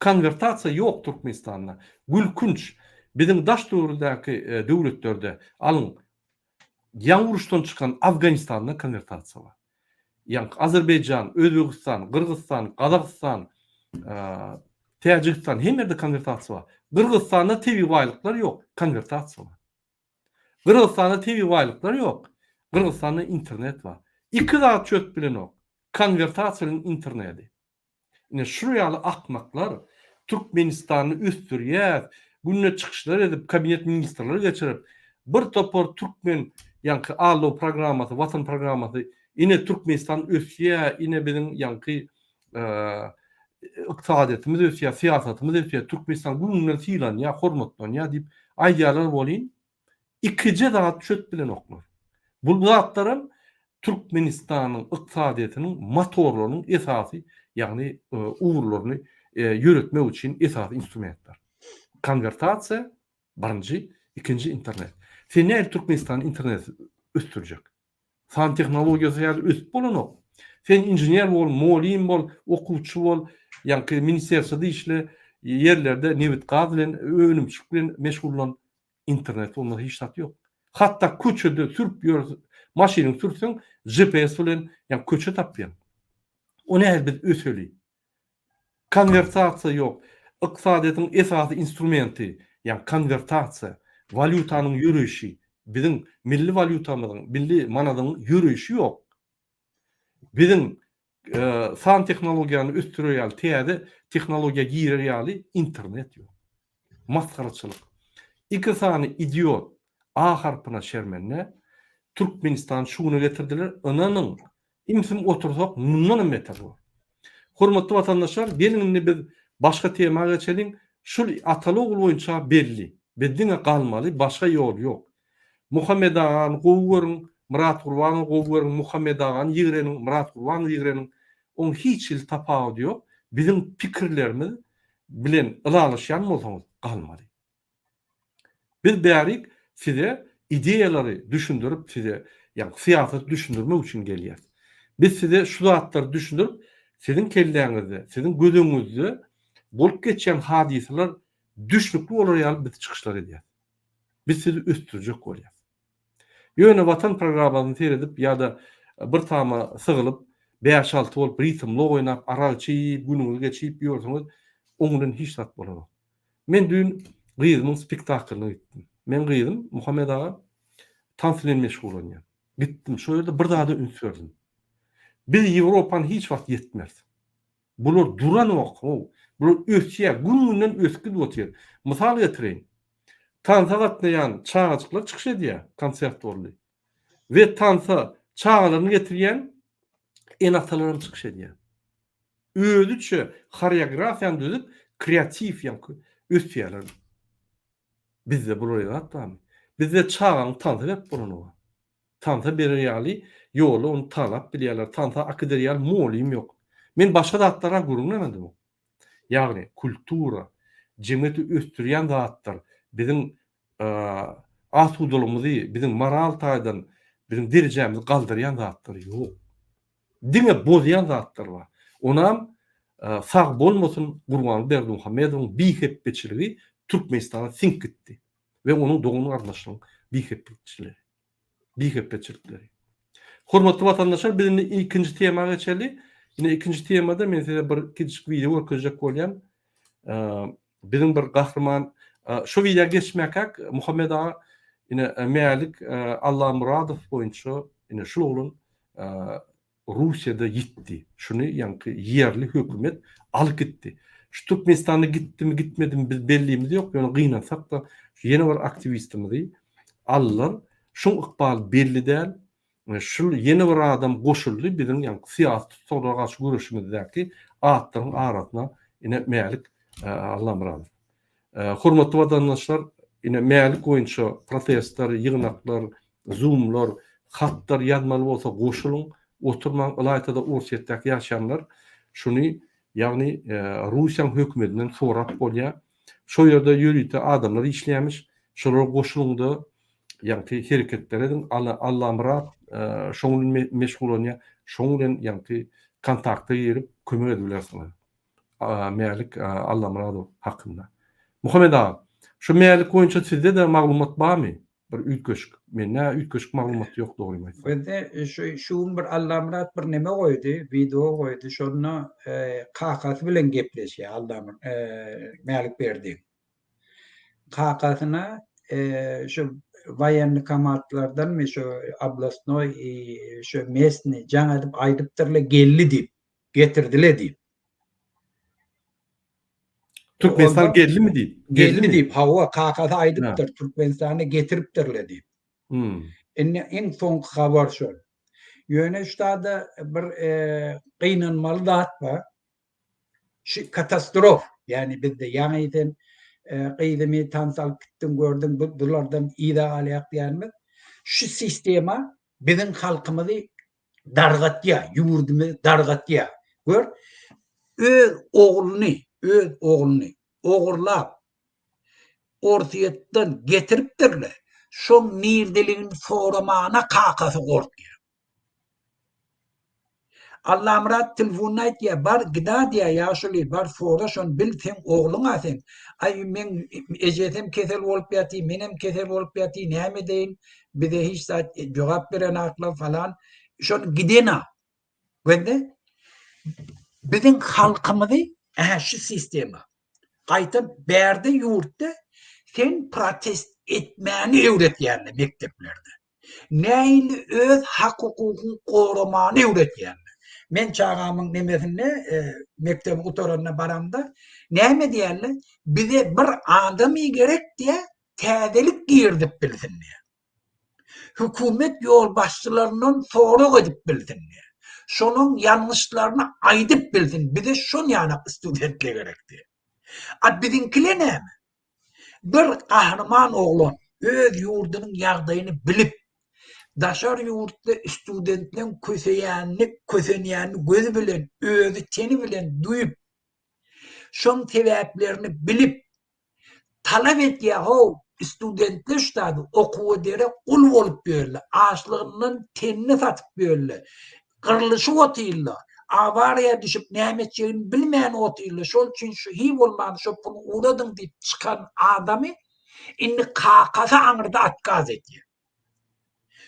Konwertasiýa ýok Türkmenistanda. Gülkünç. Biziň daş töweregdäki döwletlerde alyň ýaňy uruşdan çykan Afganistanda konwertasiýa bar. Ýaňky Azerbaýjan, Özbegistan, Gyrgyzystan, Gazagystan, Täjigistan hemme ýerde konwertasiýa bar. Gyrgyzystanda tebigy baýlyklar ýok, konwertasiýa bar. Gyrgyzystanda tebigy baýlyklar ýok. Gyrgyzystanda internet bar. Iki zat çözüp bilenok. Konwertasiýa bilen internedi. Ine şul ýaly akmaklar Türkmenistany ösdürýäs, günde çykyşlar edip, kabinet ministrleri geçirip, bir topar türkmen ýaňky allow programmasy, watan programmasy, ine Türkmenistan ösýä, ine biziň ýaňky ykdysadyýetimiz ösýär, syýasatymyz ösýär, Türkmenistan gün-günden sylanýar, hormatlanýar diýip aýdýarlar welin, ikije zat çözüp bilenoklar. Bu zatlaram Türkmenistanyň ykdysadyýetiniň motorlarynyň esasy, ýagny ugurlaryny ýöretmek üçin esasy instrumentler. Konwertasiýa, birinji, ikinji internet. Sen nähili Türkmenistany interneti ösdürjek? San tehnologiýasy häzir ösüp bolanok. Sen inžener bol, mugallym bol, okuwçy bol, ýaňky ministerstwada işle, ýerlerde nebit-gaz bilen, önümçilik bilen meşgullan, internet bolmasa hiç zat ýok. Hatda köçede sürüp ýör, maşynyňy sürseň, GPS bilen ýa köçe tapýaň. O nähili biz öseli? Konwertasiýa ýok. Ykdysadyýetiň esasy instrumenti, ýagny konwertasiýa, walýutanyň ýöreýşi, biziň milli walýutamyzyň, milli manadyň ýöreýşi ýok. Biziň san tehnologiýany ösdürer ýaly, täze tehnologiýa girer ýaly internet ýok. Masgaraçylyk. Iki sany idiot A harpyna şermende Türkmenistany şu güne getirdiler. Ynanyň, Ümsüm otursak mundanam beter bolar. Hormatly watandaşlar geliň indi biz başga tema geçeliň. Şul ataly ogul boýunça belli. Biz diňe galmaly başga ýol ýok. Muhammet agany gowy görüň, Myrat Gurbanowy gowy görüň, Muhammet agany ýigreniň, Myrat Gurbanowy ýigreniň. Oň hiç hili tapawudy ýok. Biziň pikirlerimiz bilen ylalaşýan bolsaňyz galmaly. Biz bärik size ideýalary düşündirip size ýagny syýasaty düşündirmek üçin gelýäs. Biz size şu zatlary düşündirip siziň kelläňizde, siziň göz öňüňizde bolup geçýän hadysalar düşnükli bolar ýaly biz çykyşlar edýäs. Biz sizi ösdürjek bolýas. Ýöne Watan programmasyny seredip ýa-da bir tama sygylyp, bäş-alty bolup ritmli oýnap, arak içip, günüňizi geçirip ýörsüňiz, oň bilen hiç zat bolanok. Men düýn gyzymyň spektaklyna gitdim. Meň gyzym Muhammet aga tans bilen meşgullanýar. Gitdim, şo ýerde bir zada üns berdim. Biz Ýewropany hiç wagt ýetmeris. Bular duranok, how. Bular ösýär, gün-günden ösüp gidip otyr. Mysal getireýin. Tansa gatnaýan çagajyklar çykyş edýär, konsert boldy. We tansa çagalaryny getirýän ene-atalaram çykyş edýär. Özüçe horeografiýany düzüp, kreatiw ýaňky ösýärler. Bizde bular zat barmy? Bizde çagaň tansa berip bolanok. Tansa berer ýaly ýola ony talap bilýärler. Tansa akider ýaly mugallym ýok. Men başga zatlara gürrüňem edemok. Ýagny kultura, jemgyýeti ösdürýän zatlar, biziň asudalygymyzy, biziň moral taýdan biziň derejämizi galdyrýan zatlar ýok. Diňe bozýan zatlar bar. Onam sag bolmasyn Gurbanguly Berdimuhamedowyň bihepbeçiligi Türkmenistana siňip gitdi we onuň dogan-garyndaşlarynyň bihepbeçiligi. Bihepbeçilikleri. Hormatly watandaşlar biz indi ikinji tema geçeli. Indi ikinji temada men size bir kiçijik wideo görkezjek bolýan. Biziň bir gahryman şu wideo geçmäkäk Muhammet aga ine Mälik Allamyradow boýunça ine şul oglan Russiýada ýitdi. Şuny ýaňky ýerli hökümet alyp gitdi. Şu Türkmenistanda gitdimi gitmedimi biz bellimiz ýok, ýöne gynansak-da şu ýene bir aktiwistimizi aldylar. Şuň ykbaly belli däl. Şul ýene bir adam goşuldy biziň ýaňky syýasy tussaglara garşy göreşimizdäki atlaryň arasyna ine Mälik Allamyradow. Hormatly watandaşlar, ine Mälik boýunça protestler, ýygnaklar, zoomlar, hatlar ýazmaly bolsa goşulyň, oturmaň, ylaýta-da Orsýetdäki ýaşaýanlar şuny, ýagny Russiýanyň hökümetinden sorap bolýar. Şo ýerde ýörite adamlar işleýärmiş, şolara goşulyň-da, ýaňky hereketler ediň. Allamyrat şoň bilen meşgullanýar, şoň bilen ýaňky kontakta girip kömek edip bilersiňiz. Mälik Allamyradow hakynda. Muhammet aga, şu Mälik boýunça sizde-de maglumat barmy? Bir üýtgeşik. Mende üýtgeşik maglumat ýok dogrymy aýtsam. Bizde şu şu gün bir Allamyrat bir neme goýdy, wideo goýdy. Şonda kakasy bilen gepleşýär Allamyrat, Mälikberdi. Kakasyna şu waýenkomatlardanmy şu oblastnoý şu mesny jaň edip aýdypdyrlar geldi diýip. Getirdile diýip. Türkmenistan geldimi diýip. Geldi diýip, hawa, kakasy aýdypdyr, Türkmenistana getiripdirle diýip. Hmm. Indi iň soňky habar şol. Ýöne ştada bir e, gynanmaly zat bar. Şu katastrof, ýani bizde ýaňy sen e, gyzymy tans alyp gitdiň, gördüň, bu bulardan yza galýak diýenimiz. Şu sistema biziň halkymyzy dargatýar, ýurdumyzy dargatýar. Gör, öz ogluny, öz ogluny ogurlap, Orsýetden getiripdirler. Şoň nirdeligini soramana kakasy gorkýar. Allamyrat telefonda aýtýar, bar gida diýýär, ýaşuly, bar sora şony bil, seň ogluň-a seň. Aý, meň ejesem kesel bolup ýatyr, menem kesel bolup ýatyr, näme edeýin, bize hiç zat jogap berenaklar falan. Şony gidena. Gözle. Biziň halkymyzy ähä şu sistema. Gaýta bärde ýurtda sen protest etmäni öwretýärler mekdeplerde. Nähili öz hak-hukugyňy goramany öwretýärler. Men çagamyň nemesinde e, mekdebi gutaranda baramda näme diýärler? Bize bir adamy gerek diýä, täzelik girizip bilsin diýär. Hökümet ýolbaşçylaryndan sorag edip bilsin diýär. Şonuň ýalňyşlaryny aýdyp bilsin. Bize şon ýanak studentler gerek diýär. A biziňkiler näme? Bir gahryman oglan öz ýurdunyň ýagdaýyny bilip, daşary ýurtda studentleň köseýänini, kösenýänini gözi bilen, özi teni bilen duýup, şoň sebäplerini bilip, Talap edýär how studentler ştady okuwa derek gul bolup ýörler açlygyndan tenini satyp ýörler gyrlyşyp otyrlar awariýa düşüp näme etjegini bilmän otyrlar şol üçin şu hiý bolmanda şo puly ugradyň diýip çykan adamy indi kakasy aňyrda otkaz edýär.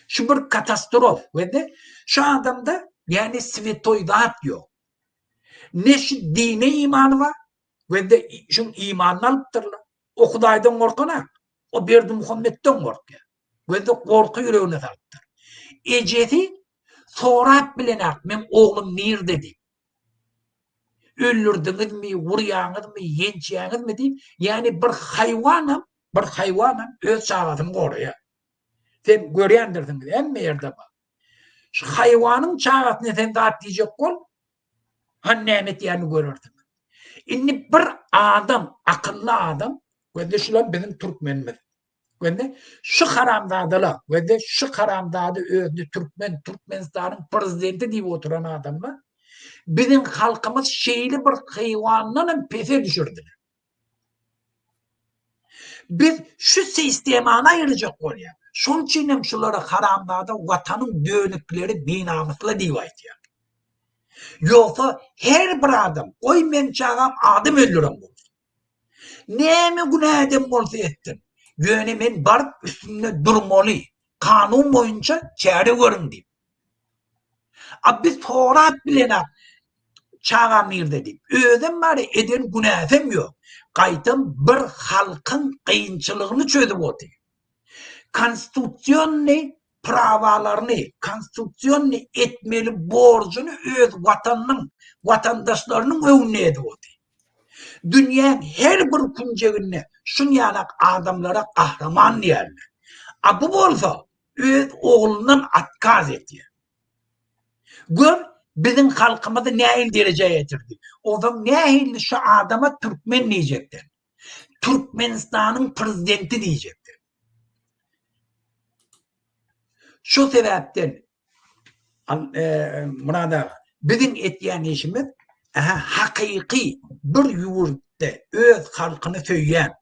Şu bir katastrof we şu adamda ýani swetoý zat ýok. Ne şu dine imany bar we de şuň imanyny alypdyrlar. O Hudaýdan gorkanak. O Berdimuhametden gorkýar. Gözde gorky ýüregine salypdyr. Ejesi sorap bilenak meň oglum nirde diýip. Öldürdiňizmi, urýaňyzmy, ýençýäňizmi diýip, ýagny bir haýwanam, bir haýwanam öz çagasyny goraýar. Sen görýändirsiňiz, hemme ýerde bar. Şu haýwanyň çagasyna sen zat diýjek bol, han näme etýänini görersiň. Indi bir adam, akylly adam, gözde şular biziň türkmenimiz. Gözde şu haramzadalar, gözde şu haramzada özüni türkmen, Türkmenistanyň prezidenti diýip oturan adamlar biziň halkymyz şeýle bir haýwandan hem pese düşürdiler. Biz şu sistemany aýyrjak bolýar. Şonuň üçin hem şulara haramzada watanyň dönükleri binamysly diýip aýtýar. Ýogsa her bir adam, goý meň çagam adam öldüren bolsun. Näme günä eden bolsa etsin. Ýöne men baryp üstünde durmaly. Kanun boýunça çäre görüň diýip. A biz sorap bilenak çagam nirde diýip. Özem bar eden günäsem ýok. Gaýtam bir halkyň kynçylygyny çözüp otyr. Konstitusionnyý prawalaryny, konstitusionnyý etmeli borjuny öz watanynyň, watandaşlarynyň öňünde edip otyr. Dünýäň her bir künjeginde şunýalak adamlara gahryman diýerler. A bu bolsa öz oglundan otkaz etýär. Gör, biziň halkymyzy nähili derejä ýetirdi. Onsoň nähili şu adama türkmen diýjekler. Türkmenistanyň prezidenti diýjekler. Şu sebäpden Myrat aga, biziň etýän işimiz hakyky bir ýurtda öz halkyny söýýän,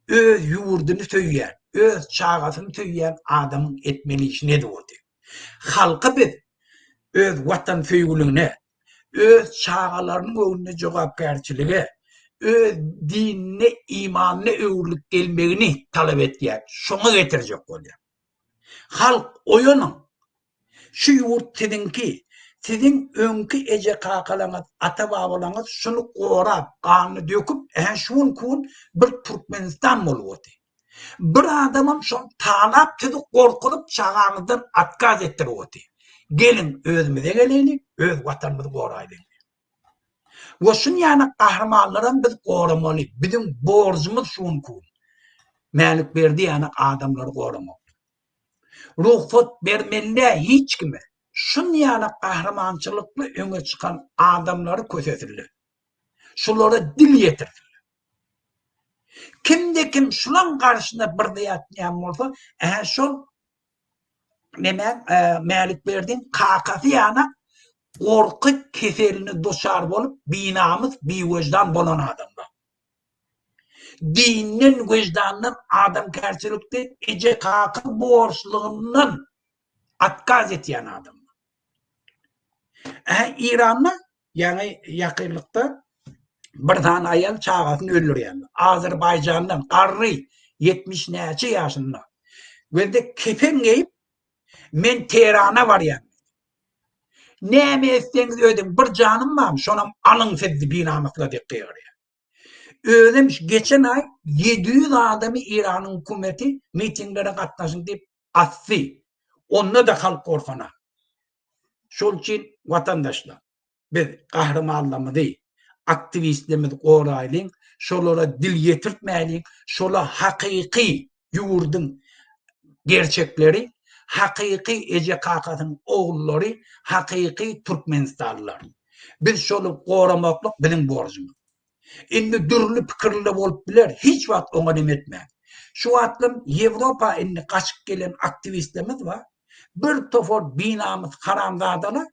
öz ýurduny söýýän, öz çagasyny söýýän adamyň etmeli işini edip otyr. Halky biz öz watansöýgüligine, öz çagalarynyň öňünde jogapkärçilige, öz dinine, imanyna öwrülip gelmegini talap etýär, şoňa getirjek bolýar. Halk oýanyň! Şu ýurt siziňki. Siziň öňki eje-kakalaňyz, ata-babalaňyz şuny gorap, ganyny döküp, ähä şu günki gün bir Türkmenistan bolup otyr. Bir adamam şony talap sizi gorkuzyp çagaňyzdan otkaz etdirip otyr. Geliň özümize geleýlik, öz watanymyzy goraýlyň. We şun ýaly gahrymanlaram biz goramaly. Biziň borjumyz şu günki gün. Mälik Berdi ýaly adamlary goramak. Rugsat bermeli däl hiç kime. Şun ýaly gahrymançylykly öňe çykan adamlary kösesinler. Şulara dil ýetirsinler. Kimde kim şulaň garşyna bir zat diýen bolsa, ähä şol neme Mälik Berdiň kakasy ýana gorky keseline duçar bolup binamys, biwejdan bolan adamlar. Dinden, wejdandan, adamkärçilikden, eje-kaka borçlugyndan otkaz etýän adamlar. Ähä Iranda Ýaňy ýakynlykda bir sany aýal çagasyny öldürýärler. Azerbaýjandan garry 70 näçe ýaşynda. Gözde kepen geýip men Tehrana barýan. Näme etseňiz ediň bir janym barmy şonam alyň siz binamyslar diýip gygyrýar. Özem geçen aý 700 adamy Iranyň hökümeti mitinglere gatnaşyň diýip asdy. Onda-da halk gorkana. Şol üçin watandaşlar, biz gahrymanlarymyzy, aktiwistlerimizi goraýlyň, şolara dil ýetirtmäýliň, şolar hakyky ýurduň gerçekleri, hakyky eje-kakasynyň ogullary, hakyky türkmenistanlylar. Biz şony goramaklyk biziň borjumyz. Indi dürli pikirli bolup biler, hiç wagt oňa neme etmäň. Şu wagtlam Ýewropa indi gaçyp gelen aktiwistlerimiz bar. Bir topar binamys haramzadalar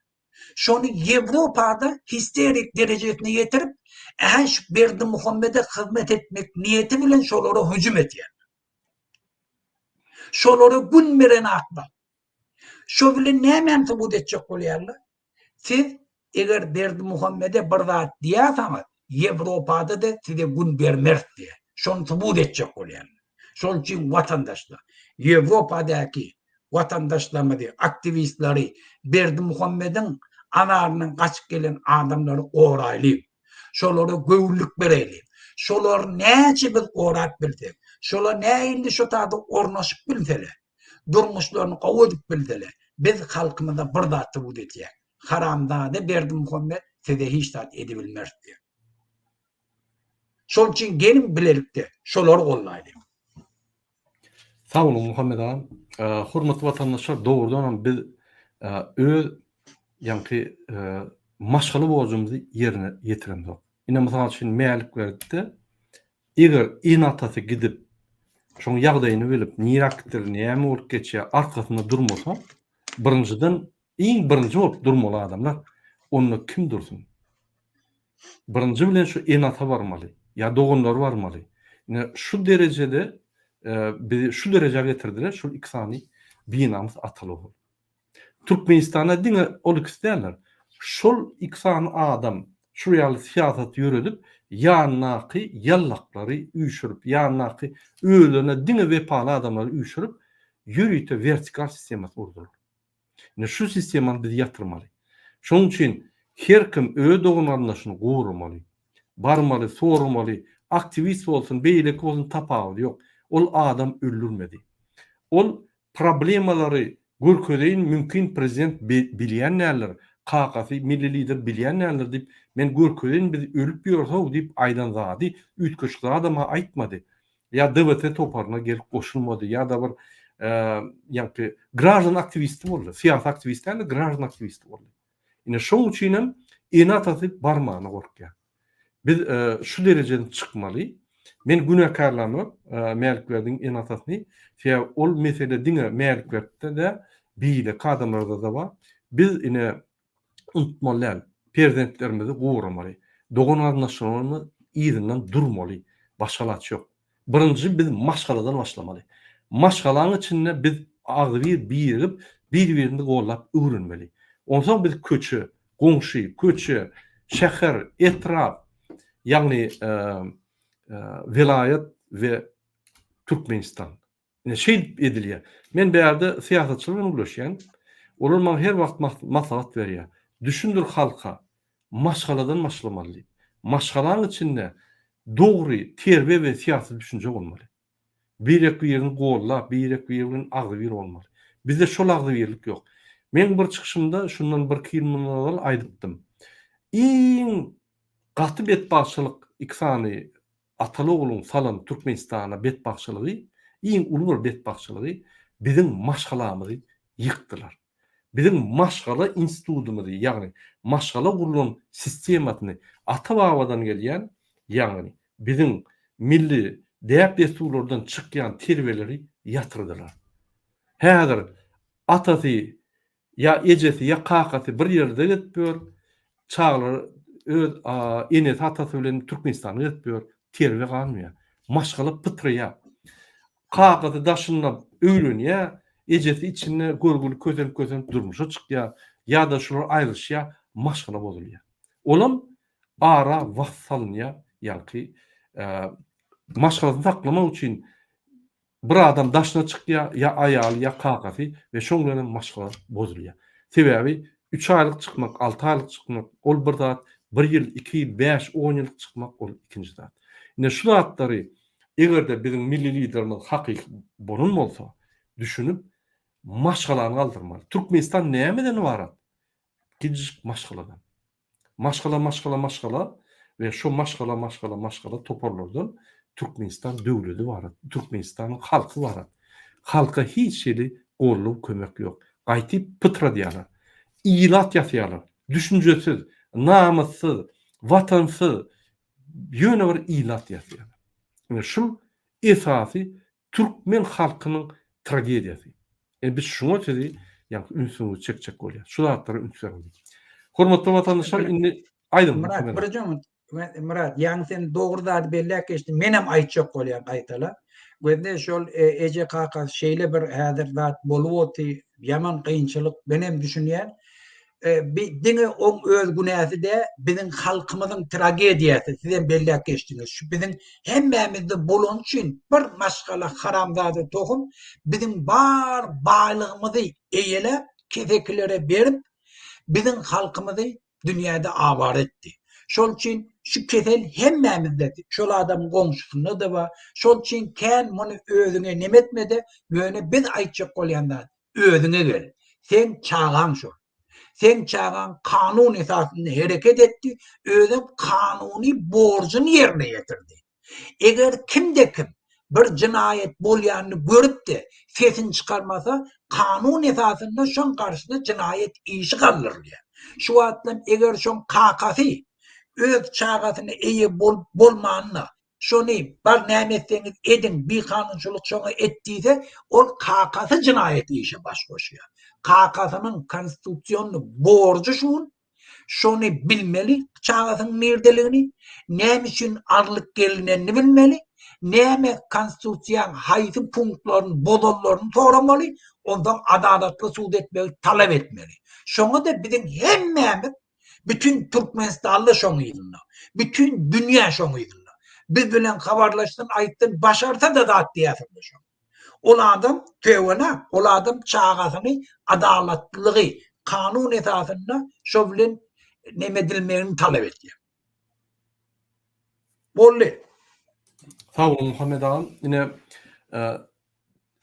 şony Ýewropada histerik derejesine ýetirip, ähä şu Berdimuhamede hyzmat etmek niýeti bilen şolara hüjüm edýärler. Şolara gün beren akmak. Şo bilen nämäni subut etjek bolýarlar? Siz eger Berdimuhamede bir zat diýäsaňyz, Ýewropada-da size gün bermeris diýýär. Şony subut etjek bolýarlar. Şonuň üçin watandaşlar, Ýewropadaky. watandaşlarymyzy, aktiwistleri, Berdimuhamediň azaryndan gaçyp gelen adamlary goraýlyň. Şolara göwünlik bereliň. Şolary näçe biz gorap bilsek, şolar nähili şo taýda ornaşyp bilseler, durmuşlaryny gowy edip bilseler, biz halkymyza bir zat subut edýäs. Haramzada Berdimuhamet size hiç zat edibilmeris diýýär. Şol üçin geliň bilelikde şolary gollaýlyň. Sag boluň Muhammet agam. Hormatly watandaşlar dogrudanam biz öz ýaňky maşgala borjumyzy ýerine ýetiremzok. Ine mysal üçin Mälik Berdide eger ene-atasy gidip şoň ýagdaýyny bilip niräk gitdiler näme bolup geçýär arkasynda durmasa birinjiden iň birinji bolup durmaly adamlar onda kim dursun? Birinji bilen şu ene-ata barmaly, ýa doganlary barmaly. Ine şu derejede bizi şu derejä getirdiler şol iki sany binamys ataly-ogul. Türkmenistanda diňe ol ikisi däldir. Şol iki sany adam şu ýaly syýasat ýöredip, ýanyndaky ýallaklary üýşürip, ýanyndaky özlerine diňe wepaly adamlary üýşürip, ýörite wertikal sistemasyny gurdular. Ine şu sistemany biz ýatyrmaly. Şonuň üçin her kim öz dogan-garyndaşyny goramaly. Barmaly, soramaly, aktiwist bolsun, beýleki bolsun tapawudy ýok. Ol adam öldürmedi. Ol problemalary görkezeýin mümkin prezident bilýän däldir, kakasy milli lider bilýän däldir diýip men görkezeýin biz ölüp ýörsow diýip aýdan zady üýtgeşik zadam-a aýtmady. Ýa DWT toparyna gelip goşulmady, ýa-da bir ýaňky graždan aktiwisti boldy. Syýasy aktiwist däl-de, graždan aktiwisti boldy. Ine şoň üçin hem ene-atasy barmagyna gorkýar. Biz şu derejeden çykmaly. Men günäkärlämok Mälikberdiň ene-atasyny. Sebäbi ol mesele diňe Mälikberdide däl, beýleki adamlarda-da bar. Biz ine unutmaly däl. Perzentlerimizi goramaly. Dogan-garyndaşlarymyz yzyndan durmaly. Başga alaç ýok. Birinji biz maşgaladan başlamaly. Maşgalaň içinde biz agzybir birigip, bir-birimizi gollap öwrenmeli. Onsoň biz köçe, goňşy, köçe, şäher, etrap, ýagny welaýat we Türkmenistan. Ine şeýdip edilýär. Men bärde syýasatçylar bilen gürleşýän. Olar maňa her wagt maslahat berýär. Düşündir halka, maşgaladan başlamaly diýip. Maşgalaň içinde dogry terbiýe we syýasy düşünje bolmaly. Birek-birini gollap, birek-biri bilen agzybir bolmaly. Bizde şol agzybirlik ýok. Men bir çykyşymda şundan birki ýyl mundan ozal aýdypdym. Iň gaty betbagtçylyk iki sany Ataly-ogluň salan Türkmenistana betbagtçylygy, iň uly bir betbagtçylygy biziň maşgalamyzy ýykdylar. Biziň maşgala institudymyzy, ýagny maşgala gurlan sistemasyny ata-babadan gelýän, ýagny biziň milli däp-dessurlardan çykýan terbiýeleri ýatyrdylar. Häzir atasy Ýa ejesi, ýa kakasy bir ýerde gezip ýör, çagalar öz enesi, atasy bilen Türkmenistanda gezip ýör, terbiýe galmaýar. Maşgala pytraýar. Kakasy daşynda öýlenýär, ejesi içinde görgüli kösenip-kösenip durmuşa çykýar, ýa-da şular aýrylyşýar, maşgala bozulýar. Olam ara wagt salynýar, ýaňky maşgalasyny saklamak üçin Bir adam daşyna çykýar, ýa aýaly, ýa kakasy we şoň bilenem maşgala bozulýar. Sebäbi üç aýlyk çykmak, alty aýlyk çykmak ol bir zat, bir ýyl, iki ýyl, bäş, on ýyllyk çykmak ol ikinji zat. Ine şu zatlary eger-de biziň milli liderimiz hakyky bolan bolsa, düşünip maşgalany galdyrmaly. Türkmenistan nämeden ybarat? Kiçijik maşgaladan. Maşgala maşgala maşgala we şo maşgala maşgala maşgala toparlardan Türkmenistan döwledi ybarat, Türkmenistanyň halky ybarat. Halka hiç hili goldaw kömek ýok. Gaýtyp pytradýarlar. Ilat ýasýarlar. Düşünjesiz, namyssyz, watansyz ýöne bir ilat ýasýarlar. Ine şul esasy Türkmen halkynyň tragediýasy. E biz şuňa sizi ýaňky ünsüňizi çekjek bolýas. Şu zatlara üns beriň diýip. Hormatly watandaşlar indi aýdyň. Myrat birje minut. Myrat ýaňy sen dogry zady belläp geçdiň. Menem aýtjak bolýan gaýtala. Gözle şol e, eje kakasy şeýle bir häzir zat bolup oty, ýaman kynçylyk menem düşünýän. bi diňe oň öz günäsi dä, biziň halkymyzyň tragediýasy, sizem belläp geçdiňiz. Şu biziň hemmämizde bolany üçin bir maşgala haramzada tohum biziň bar baýlygymyzy eýeläp, kesekilere berip, biziň halkymyzy dünýäde awara etdi. Şol üçin şu kesel hemmämizde, şol adamyň goňşusynda-da bar. Şol üçin kän muny özüňe neme etme-de, ýöne biz aýtjak bolýan zat, özüňe gel. Seň çagaň şol. Seň çagaň kanun esasynda hereket etdi, özem kanuny borjuny ýerine ýetirdi. Eger kimde-kim bir jenaýat bolýanyny görüp-de, sesini çykarmasa, kanun esasynda şoň garşysyna jenaýat işi galdyrylýar. Şu wagtlam eger şoň kakasy öz çagasyna eýe bolup bolmanyna, şony bar näme etseňiz ediň, bikanunçylyk şoňa et diýse, ol kakasy jenaýat işe baş goşýar. Kakasynyň konstitusionny borjy şu gün Şony bilmeli, çagasynyň nirdeligini, näme üçin alnyp gelinenini bilmeli, näme konstitusiýaň haýsy punktlaryny bozanlaryny soramaly, onsoň adalatly sud etmegi talap etmeli. Şoňa-da biziň hemmämiz, bütin türkmenistanly şoň yzynda, bütin dünýä şoň yzynda. Biz bilen habarlaşsyn, aýtsyn, başarsa-da zat diýäsiň-de şoň. Ol adam töwenak, ol adam çagasyny adalatlylygy, kanun esasynda şo bilen neme edilmegini talap edýär. Boldy. Sag boluň Muhammet agam. Ine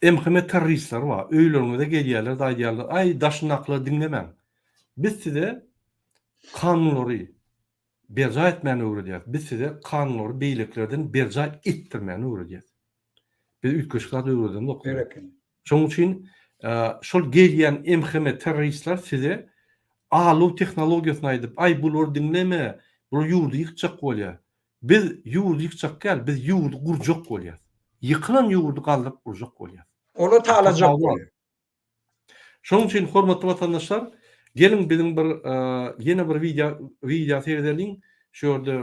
MHM terroristleri bar. Öýleriňize gelýärler-de aýdýarlar, aý daşyndakylary diňlemäň. Biz size kanunlary berjaý etmäni öwredýäris. Biz size kanunlary beýlekilerden berjaý etdirmäni öwredýäris. Biz üýtgeşik zat öwredemzok. Berekella. Şonuň üçin şol gelýän MHM terroristler size alw tehnologiýasyny aýdyp, aý bulary diňleme, bular ýurdy ýykjak bolýar. Biz ýurdy ýykjak däl, biz ýurdy gurjak bolýas. Ýykylan ýurdy galdyryp gurjak bolýas. Olar talajak bolýar. Şonuň üçin hormatly watandaşlar, geliň biziň bir ýene bir wideo wideo seredeliň. Şu ýerde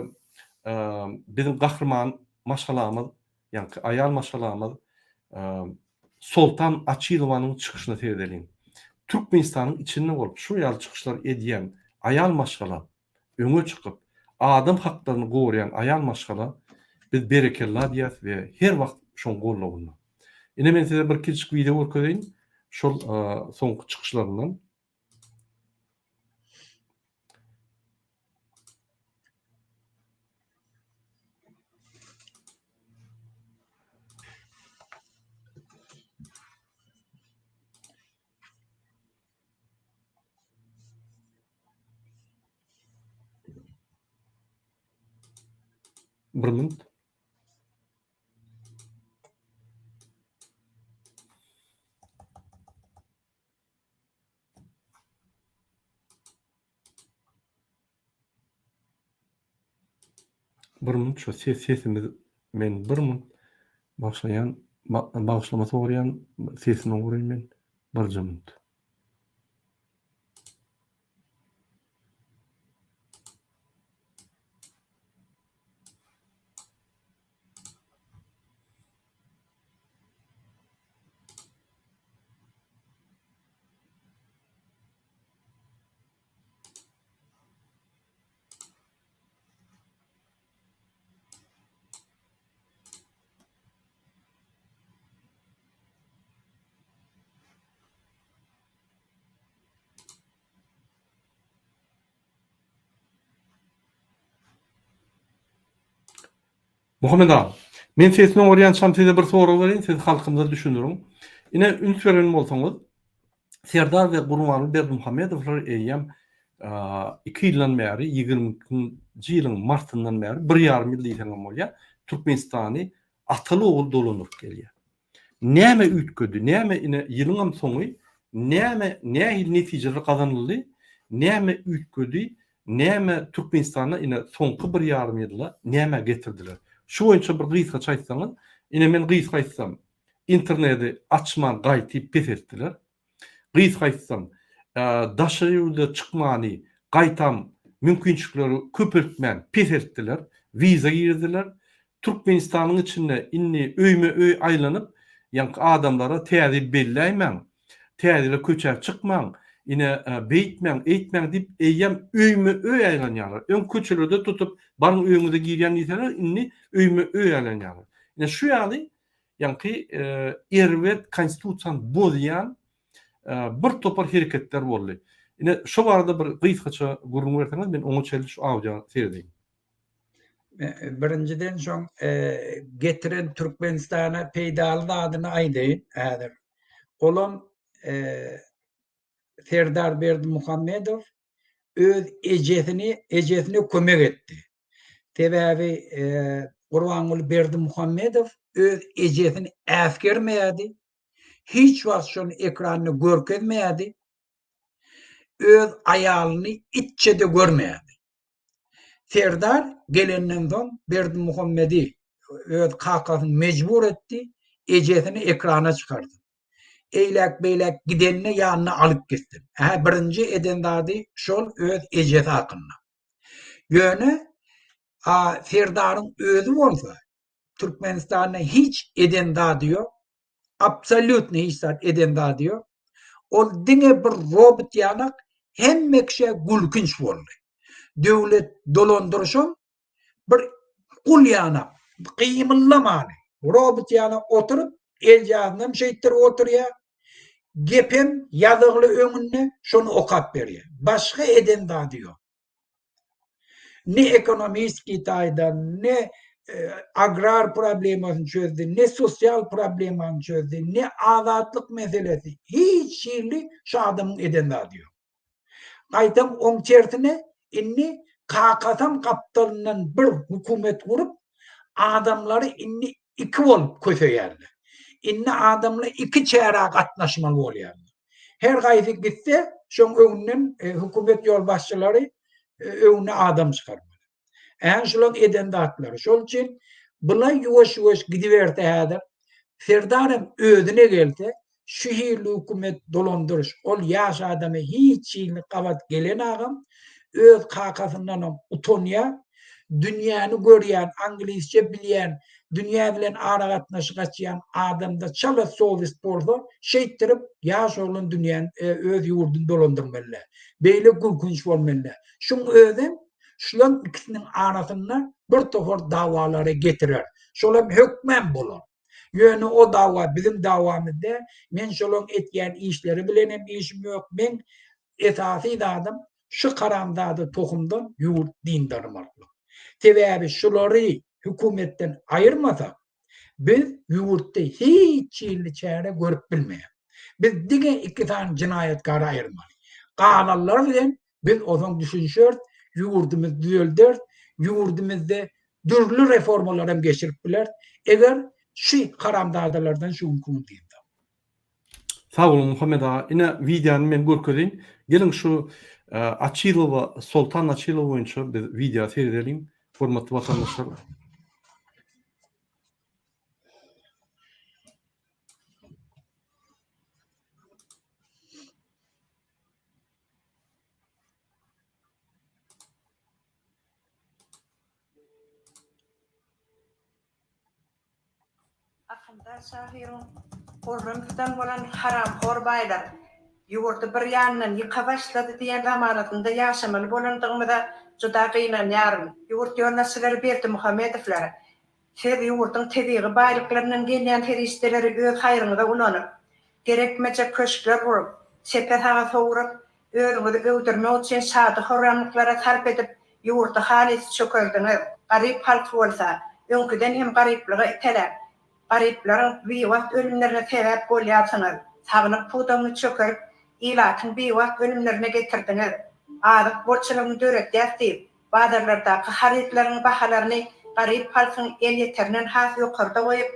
biziň gahryman maşgalamyz, ýaňky aýal maşgalamyz Soltan Açylowanyň çykyşyna seredeliň. Türkmenistanyň içinde bolup şu ýaly çykyşlar edýän aýal maşgala öňe çykyp, adam haklaryny goraýan aýal maşgala biz berekella diýýäs we her wagt şoň gollawynda. Ine men size bir kiçijik wideo görkezeýin şol soňky çykyşlaryndan. Bir minut. Bir minut şu ses sesimiz men bir minut başlaýan bagyşlama soraýan sesini oňraýyn men birje minut. Muhammet aga, men sesini oňarýançam size bir sorag bereýin, siz halkymyza düşündiriň. Ine, üns beren bolsaňyz, Serdar we Gurbanguly Berdimuhamedowlar eýýäm iki ýyldan bäri, 22-nji ýylyň martyndan bäri, bir ýarym ýyl diýseňem bolýar, Türkmenistany ataly-ogul dolandyryp gelýär. Näme üýtgedi, näme ine ýylyňam soňy, näme nähili netijeler gazanyldy, näme üýtgedi, näme Türkmenistanda ine soňky bir ýarym ýylda nämä getirdiler? Şu boýunça bir gysgaça aýtsaňyz, ine men gysga aýtsam, interneti açman gaýtyp peseltdiler. Gysga aýtsam, daşary ýurda çykmany gaýtam mümkinçilikleri köpeltmän peseltdiler, wiza girizdiler. Türkmenistanyň içinde indi öýme-öý aýlanyp, ýaňky adamlara täze ýyl belläýmäň, täze ýyla köçä çykmaň, Ine, beýtmäň, eýtmäň diýip, eýýäm öýme-öý aýlanýarlar. Öň köçelerde tutup, baryň öýüňize girýän diýseler, indi öýme-öý aýlanýarlar. Ine, şu ýaly ýaňky erbet konstitusiýany bozýan bir topar hereketler boldy. Ine, şo barada bir gysgaça gürrüň berseňiz, men oňa çenli şu audiony seredeýin. Birinjiden şoň getiren Türkmenistana peýdaly zadyny aýdaýyn häzir. Olam Serdar Berdimuhamedow öz ejesini ejesine kömek etdi. Sebäbi Gurbanguly Berdimuhamedow öz ejesini äsgermeýärdi. Hiç wagt şony ekranda görkezmeýärdi. Öz aýalyny itçe-de görmeýärdi. Serdar gelenden soň Berdimuhamedi öz kakasyny mejbur etdi, ejesini ekrana çykardy. Eýläk-beýläk gidenine ýanyna alyp gitsin. Hä, birinji eden zady şol öz ejesi hakynda. Ýöne a Serdaryň özi bolsa Türkmenistanda hiç eden zady ýok. Absolýutno hiç zat eden zady ýok. Ol diňe bir robot ýalak hemme kişä gülkünç boldy. Döwlet dolandyryşam bir gul ýanak gymyldamany robot ýanak oturyp eljazynam şeýtdirip oturýar. Gepem ýazygly öňünde şony okap berýär. Başga eden zady ýok. Ne ekonomiski taýdan, ne agrar problemasyny çözdi, ne sosial problemany çözdi, ne azatlyk meselesi. Hiç hili şu adamyň eden zady ýok. Gaýtam oň tersine indi kakasam gapdalyndan bir hökümet gurup, adamlary indi iki bolup köseýärler. Indi adamlar iki çärä gatnaşmaly bolýarlar. Her gaýsy gitse, şoň öňünden hökümet ýolbaşçylary öňüne adam çykarmaly. Än şulaň eden zatlary. Şol üçin bula ýuwaş-ýuwaş gidiberse häzir, Serdar hem özüne gelse, şu hili hökümet dolandyryş, ol ýaş adama hiç hili gabat gelen agam, öz kakasyndanam utanýar, dünýäni görýän, anglisçe bilýän, dünýä bilen aragatnaşyk açýan adamda çala sowest bolsa, şeýtdirip ýaş oglan dünýäni, öz ýurduny dolandyrmaly däl. Beýle gülkünç bolmaly däl. Şuň özem şulaň ikisiniň arasynda bir topar dawalara getirer. Şolam hökmän bolar. Ýöne o dawa biziň dawamyz däl. Men şolaň etýän işleri bilenem işim ýok. Meň esasy zadym şu haramzada tohumdan ýurt dyndarmaklyk. Sebäbi şulary hökümetden aýyrmasak, biz ýurtda hiç hili çäre görüp bilmeýäris. Biz diňe iki sany jenaýatkary aýyrmaly. Galanlar bilen biz ozaň düşünişeris, ýurdumyzy düzelderis, ýurdumyzda dürli reformalary hem geçirip bileris, eger şu haramzadalardan şu günki gün dynsak. Sag boluň Muhammet aga. Ine wideony men görkezeýin. Geliň şu Açylowa, Soltan Açylowa boýunça biz wideo seredeliň, hormatly watandaşlar. Akyldar şahyryň Horramsydan bolan haramhor baýlar ýurdy bir ýandan ýyka başlady diýen zamanasynda ýaşamaly bolandygymyza juda gynanýaryn. Ýurt ýolbaşçylary Berdimuhamedowlar, siz ýurduň tebigy baýlyklaryndan gelýän serişdeleri öz haýryňyza ulanyp, gerekmejek köşkler gurup, çepe-saga sowrup, Özüňizi öwdürmek üçin şady-horramlyklara sarp edip, ýurdy halys çökerdiňiz. Garyp halky bolsa, öňküden hem garyplyga iteläp, garyplaryň biwagt ölümlerine sebäp bolýarsyňyz. Saglyk pudagyny çökerip, ilatyň biwagt ölümlerine getirdiňiz. Azyk bolçulygyny döredýäs diýip, bazarlardaky harytlaryň bahalaryny garyp halkyň elýeterinden has ýokarda goýup,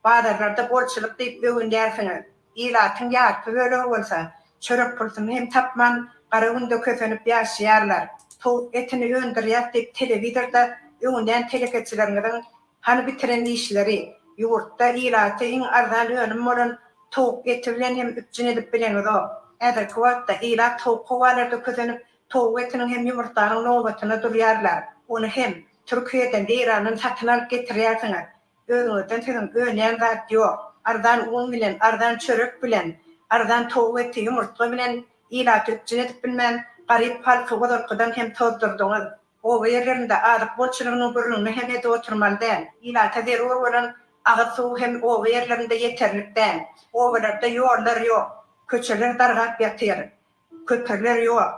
Bazarlarda bolçulyk diýip öwünýärsiňiz. Ilatyň ýarpy bölegi bolsa, çörek pulsuny hem tapman, gara günde kösenip ýaşaýarlar. Towuk etini öndürýäs diýip telewizorda öwünýän telekeçileriňiziň hany bitiren işleri? Ýurtda ilaty iň arzan önüm bolan towuk eti bilen hem üpjün edip bileňizok. Häzirki wagtda ilat sowuk howalarda kösenip, towuk etiniň hem ýumurtganyň nobatyna durýarlar. Ony hem Türkiýeden, Eýrandan satyn alyp getirýärsiňiz. Özüňizden siziň önýän zat ýok. Arzan un bilen, arzan çörek bilen, arzan towuk eti, ýumurtga bilen Ilaty üpjün edip bilmän, garyp halky ozalkydan hem tozdurdyňyz. Oba ýerlerinde azyk bolçulygynyň gürrüňini hem edip oturmaly däl. Ilata zerur bolan agyz suwy hem oba ýerlerinde ýeterlik däl. Obalarda ýollar ýok, köçeler dargap ýatyr. Köprüler ýok,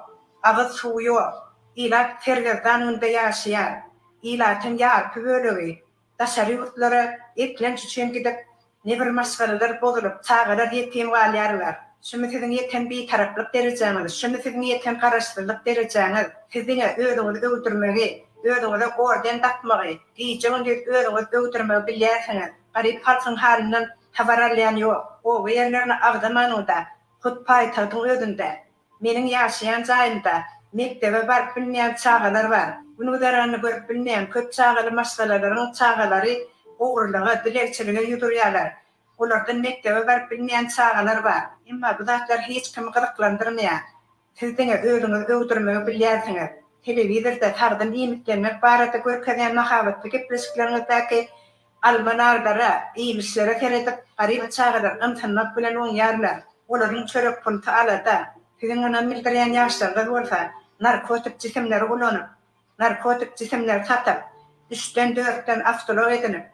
agyz suwy ýok. Ilat sergezdan günde ýaşaýar. Ilatyň ýarpy bölegi daşary ýurtlara eklenç üçin gidip, nebir maşgalalar bozulyp, çagalar ýetim galýarlar. Şumy siziň ýeten bitaraplyk derejäňiz, şumy siziň ýeten garaşsyzlyk derejäňiz? Siz diňe özüňizi öwdürmegi, özüňize orden dakmagy, gije-gündiz özüňizi öwdürmegi bilýärsiňiz. Garyp halkyň halyndan habar alýan ýok. Oba ýerlerini agzamanyňda, Hut paýtagtyň özünde, meniň ýaşaýan jaýymda mekdebe baryp bilmeýän çagalar bar. Gün-güzeranyny görüp bilmeýän köp çagaly maşgalalaryň çagalary ogurlyga, dilegçilige ýüz urýarlar. Olardan mekdebe baryp bilmeýän çagalar bar. Emma bu zatlar hiç kimi gyzyklandyrmaýar. Siz diňe özüňizi öwdürmegi bilýärsiňiz. Telewizorda sagdyn iýmitlenmek barada görkezýän mahabatly gepleşikleriňizdäki Alma-narlara, iýmişlere seredip, garyp çagalar ymsynmak bilen oňýarlar. Olaryň çörek pulty alada. Siziň ynam bildirýän ýaşlaryňyz bolsa, narkotik jisimleri ulanyp, narkotik jisimleri satyp, üçden-dörtden awtoulag edinip,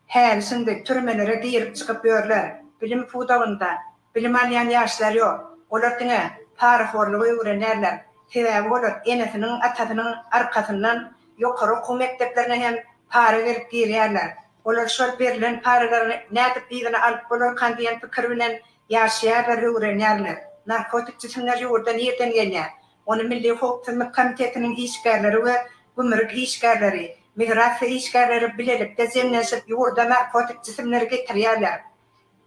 häli-şindi türmelere girip-çykyp ýörler. Bilim pudagynda bilim alýan ýaşlar ýok. Olar diňe parahorlugy öwrenýärler. Sebäbi olar enesiniň, atasynyň arkasyndan ýokary okuw mekdeplerine hem para berip girýärler. Olar şol berlen paralaryny nädip yzyna alyp bolarkan diýen pikir bilen ýaşaýarlar, öwrenýärler. Narkotik jisimler ýurda nirden gelýär? Ony Milli howpsuzlyk komitetiniň işgärleri we gümrük işgärleri, migrasiýa işgärleri bilelikde jemlenşip ýurda narkotik jisimleri getirýärler.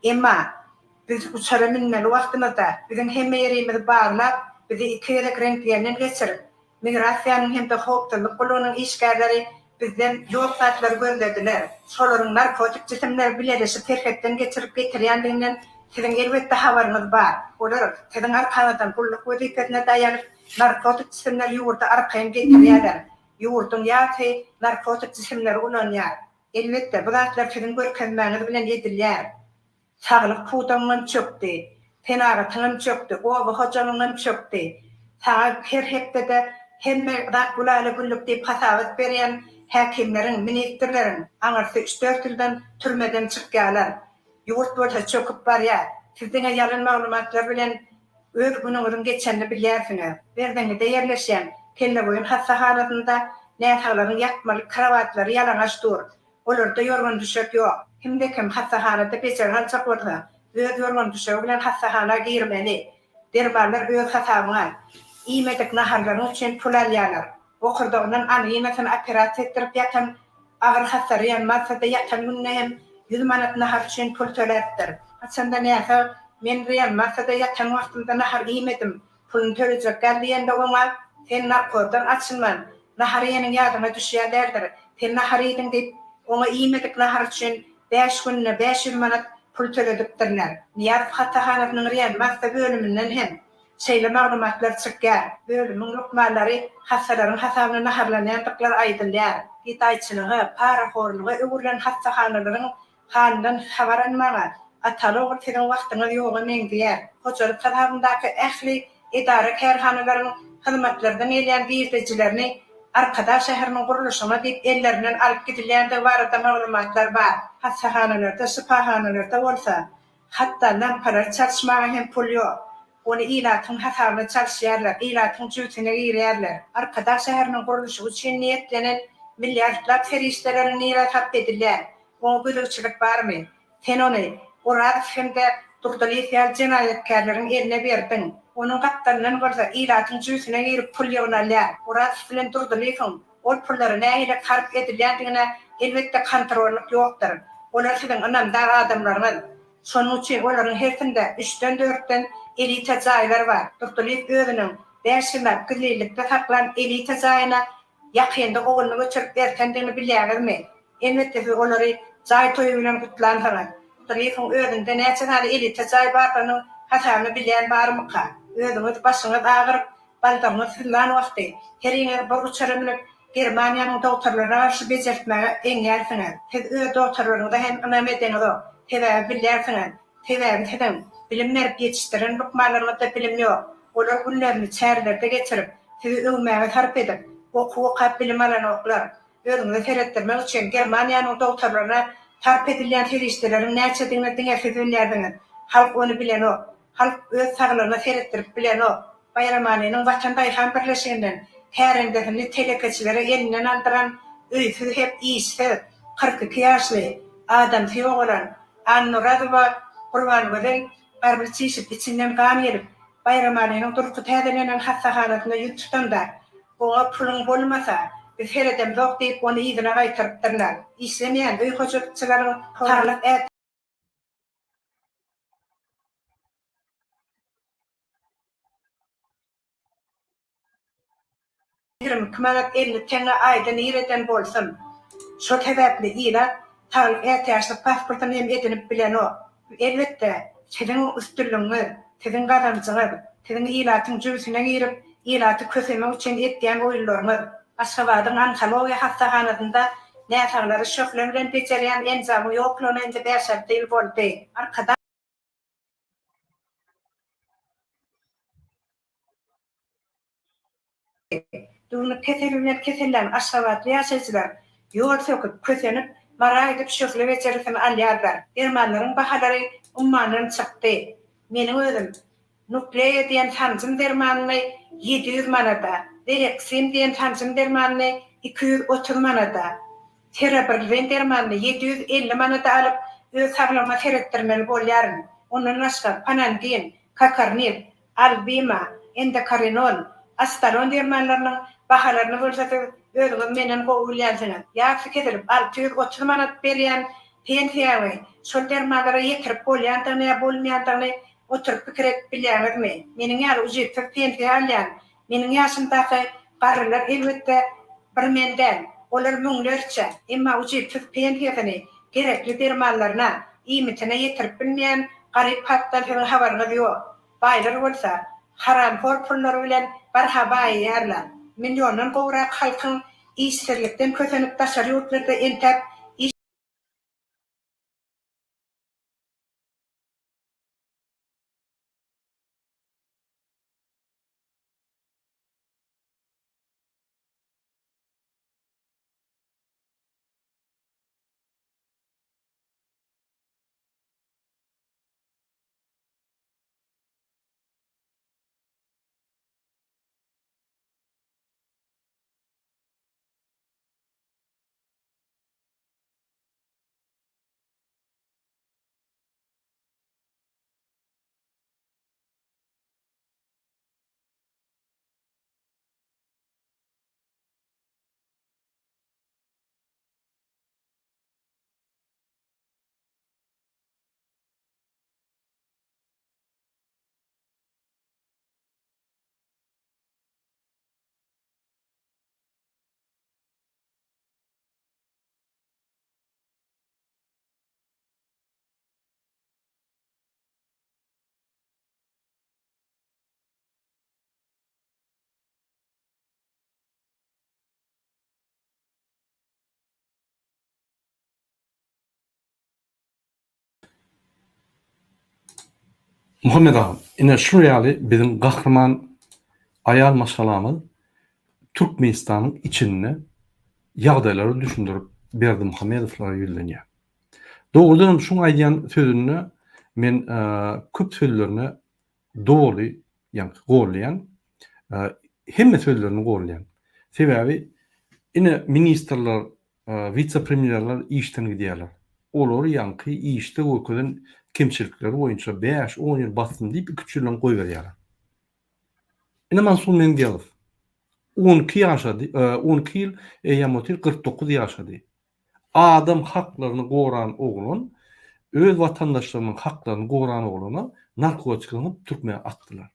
Emma biz uçara münmeli wagtymyzda biziň hemme ýerimizi barlap, bizi iki gezek rentgenden geçirip, Migrasiýanyň hem-de howpsuzlyk gullugynyň işgärleri bizden ýok zatlary gözlediler. Şolaryň narkotik jisimleri bileleşip serhetden geçirip getirýändiginden siziň elbetde habaryňyz bar. Olar siziň arkaňyzdan gulluk wezipesine daýanyp narkotik jisimleri ýurda arkaýyn getirýärler. Ýurduň ýarysy narkotik jisimleri ulanýar. Elbetde, bu zatlar siziň görkezmäňiz bilen edilýär. Saglyk pudagyňam çökdi, senagatyňam çökdi, oba hojalygyňam çökdi. Saňa her hepdede hemme zat gülala-güllük diýip hasabat berýän häkimleriň, ministrleriň aňyrsy üç-dört ýyldan türmeden çykýarlar. Ýurt bolsa çöküp barýar. Siz diňe ýalan maglumatlar bilen öz günüňiziň geçenini bilýärsiňiz. Berzeňňide ýerleşýän Kelleboýun hassahanasynda näsaglaryň ýatmaly krowatlary ýalaňaç dur. Olarda ýorgan-düşek ýok. Kimde-kim hassahanada bejergi aljak bolsa, öz ýorgan-düşegi bilen hassahana girmeli. Dermanlar öz hasabyňa. Iýmedik naharlaryň üçin pul alýarlar. Bokurdagyndan anginasyny operasiýa etdirip ýatan agyr hassa reanimasiýada ýatan gününe hem 100 manat nahar üçin pul töläpdir. Haçanda näsag Men reanimasiýada ýatan wagtymda nahar iýmedim, Puluny tölejek däl diýende oňa, Sen narkozdan açylman, nahar iýeniň ýadyňa düşýän däldir. Sen nahar iýdiň diýip, oňa iýmedik nahar üçin bäş gününe 500 manat pul töledipdirler. Nyýazow hassahanasynyň reanimasiýa bölüminden hem şeýle maglumatlar çykýar. Bölümiň lukmanlary hassalaryň hasabyna naharlanýandyklary aýdylýar. Gedaýçylyga, parahorluga öwrülen hassahanalaryň Halyndan habar almaga, ataly-ogul siziň wagtyňyz ýoga meňzeýär. Hojalyk hasabyndaky ähli edara-kärhanalaryň hyzmatlardan gelýän girdejilerini Arkadag şäheriniň gurluşygyna diýip ellerinden alyp gidilýändigi barada maglumatlar bar. Hassahanalarda, şypahanalarda bolsa, hatda lampalary çalyşmaga hem pul ýok. Ony ilatyň hasabyna çalyşýarlar, ilatyň jübüsine girýärler. Arkadag şäheriniň gurluşygy üçin niýetlenen milliardlap serişdeleriň nirä sarp edilýär? Oňa gözegçilik barmy? Sen ony Orazow hem-de Durdylyýew ýaly jenaýatkärleriň eline berdiň. Onuň gapdalyndan bolsa ilatyň jübüsine girip pul ýygnalýar. Orazow bilen Durdylyýewiň ol pullara nähili sarp edilýändigine elbetde kontrollyk ýokdur. Olar siziň ynamdar adamlaryňyz. Şonuň üçin olaryň hersinde üçden-dörtden elita jaýlar bar. Durdylyýew özüniň bäş ýyllap gizlinlikde saklan elita jaýyna ýakynda ogluny göçürip ertendigini bilýäňizmi? Elbetde siz olary jaý toýy bilen gutlansyňyz. Durdylyýewiň özünde näçe sany elita jaý bardygynyň hasabyny bilýän barmyka? Özüňiz başyňyz agyryp, baldagyňyz syzlan wagty heriňiz bir uçara münüp Germaniýanyň dogtorlaryna garşy bejertmäge eňýärsiňiz. Siz öz dogtorlaryňyza hem ynam edeňizok. Sebäbi bilýärsiňiz. Sebäbi siziň bilim berip ýetişdiren lukmanlaryňyzda bilim ýok. Olar günlerini çärelerde geçirip, sizi öwmäge sarp edip, okuw okap bilim alanoklar. Özüňize seretdirmek üçin Germaniýanyň dogtorlaryna sarp edilýän serişdeleriň näçedigini diňe siz bilýärsiňiz. Halk ony bilenok. Halk öz saglygyna seretdirip bilenok. Baýramalynyň Watan daýhan birleşiginden kärendesini telekeçilere elinden aldyran öýsüz hem işsiz, 42 ýaşly, adamsy ýogalan Annurazowa Gurbangözel garby çişip, içinden gan gelip, Baýramalynyň durky täzelenen hassahanasynda ýüz tutanda, oňa puluň bolmasa, biz seredemzok diýip, ony yzyna gaýtarypdyrlar. Işlemeýän öý hojalykçylaryň saglyk 22 manat 50 teňňe aýda nireden bolsun? Şol sebäpli ilat saglyk ätiýaçlyk pasportyny hem edinip bilenok. Elbetde, siziň üstünligiňiz, siziň gazanjyňyz, siziň ilatyň jübüsine girip, ilaty kösemek üçin etýän oýunlaryňyz. Aşgabadyň onkologiýa hassahanasynda näsaglary şöhle bilen bejerýän enjamyň ýoklugyna indi bäş-alty ýyl boldy. Arkadag. Düwnük keseli bilen kesellän aşgabatly ýaşaýjylar ýol söküp, kösenip, Mara gidip şöhle bejergisini alýarlar. Dermanlaryň bahalary ummandan çykdy. Meniň özüm Nukleýa diýen sanjym dermanyny 700 manada, Zeleksin diýen sanjym dermanyny 230 manada, Serebrilwen dermanyny 750 manada alyp, öz saglygyma seretdirmeli bolýaryn. Ondan başga Panangin, Kakarnil, Albima, Endokarinon, Astalon dermanlarynyň bahalaryny bolsa siz özüňiz menden gowy bilýänsiňiz. Ýarysy kesilip 630 manat berýän pensiýaňy şol dermanlara ýetirip bolýandygyny ýa bolmaýandygyny oturyp pikir edip bilýäňizmi? Meniň ýaly ujypsyz pensiýa alýan, meniň ýaşymdaky garrylar elbetde bir men däl, olar müňlerçe, emma ujypsyz pensiýasyny gerekli dermanlaryna, iýmitine ýetirip bilmeýän garyp halkdan siziň habaryňyz ýok. Baýlar bolsa, haramhor pullary bilen barha baýaýarlar. Milliondan gowrak halkyň işsizlikden kösenip daşary ýurtlarda entäp iş Muhammet aga, ine şul ýaly biziň gahryman aýal maşgalamyz Türkmenistanyň içinde ýagdaýlary düşündirip Berdimuhamedowlara ýüzlenýär. Dogrudan hem şuň aýdýan sözünde men köp sözlerine doly ýaňky gollaýan. Hemme sözlerini gollaýan. Sebäbi ine ministrler, wise-premýerler işden gidýärler. Olary ýaňky işde görkezen kemçilikleri boýunça bäş-on ýyl bassyn diýip iki-üç ýyldan goýberýärler. Ine Mansur Mengelow 12 ýaşady, 12 ýyl eýýäm otyr, 49 ýaşady. Adam haklaryny goran oglan, öz watandaşlarynyň haklaryny goran oglana narkotik zyňyp türkmä atdylar.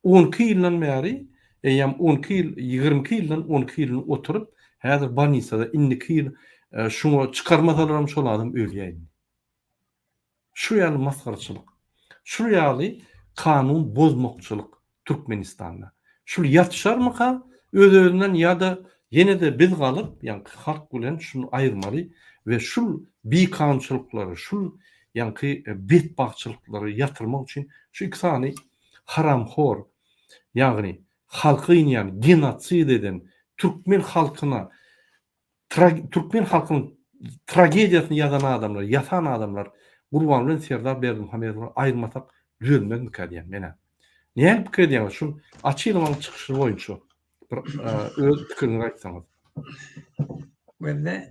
12 ýyldan bäri, eýýäm 12 ýyl, 22 ýyldan 12 ýylyny oturyp, häzir bolnisada indiki ýyl şuňa çykarmasalaram şol adam ölýär indi. Şu ýaly masgaraçylyk, şu ýaly kanun bozmakçylyk Türkmenistanda. Şul ýatyşarmyka öz-özünden ýa-da ýene-de biz galyp, ýaňky halk bilen şuny aýyrmaly we şul bikanunçylyklary, şul ýaňky betbagtçylyklary ýatyrmak üçin şu iki sany. Haramhor, ýagny halky gynýan, genosid eden, türkmen halkyna türkmen halkynyň tragediýasyny ýazan adamlar, ýasan adamlar Gurbanguly bilen Serdar Berdimuhamedowy aýyrmasak düzelmezmikä diýýän men-ä. Nähili pikir edýäňiz şul Açylowyň çykyşy boýunça bir öz pikiriňizi aýtsaňyz. Welle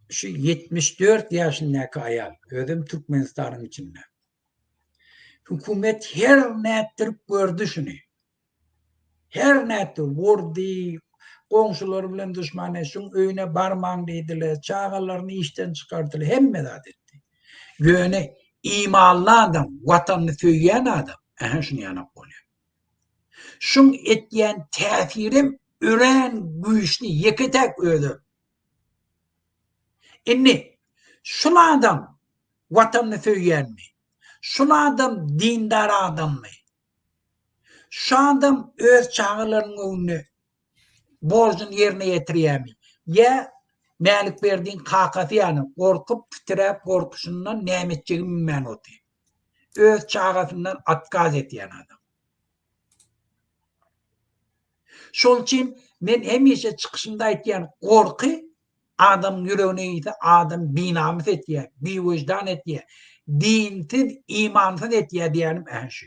şu 74 ýaşyndaky aýal, özem Türkmenistanyň içinde. Hökümet her nätdirip gördi şuny. Her nätdi, urdy, goňşulary bilen duşman etdi, şuň öýüne barmaň diýdiler, çagalaryny işden çykardylar, hemme zat etdi. Ýöne imanly adam, watanyny söýýän adam, ähä şuny ýanak bolýar. Şuň etýän täsirem örän güýçli, ýeke-täk özem. Indi şul adam watanyny söýýänmi? Şul adam dindar adammy? Şu adam öz çagalarynyň öňünde borjuny ýerine ýetirýärmi? Ýa Mälikberdiň kakasy ýaly gorkup, titräp, gorkuşyndan näme etjegini bilmän otyr. Öz çagasyndan otkaz etýän adam. Şol üçin men hemişe çykyşymda aýtýan, gorky adamyň ýüregine girse adam binamys etýär, biwyždan etýär, dinsiz, imansyz etýär diýýänim ähä şu.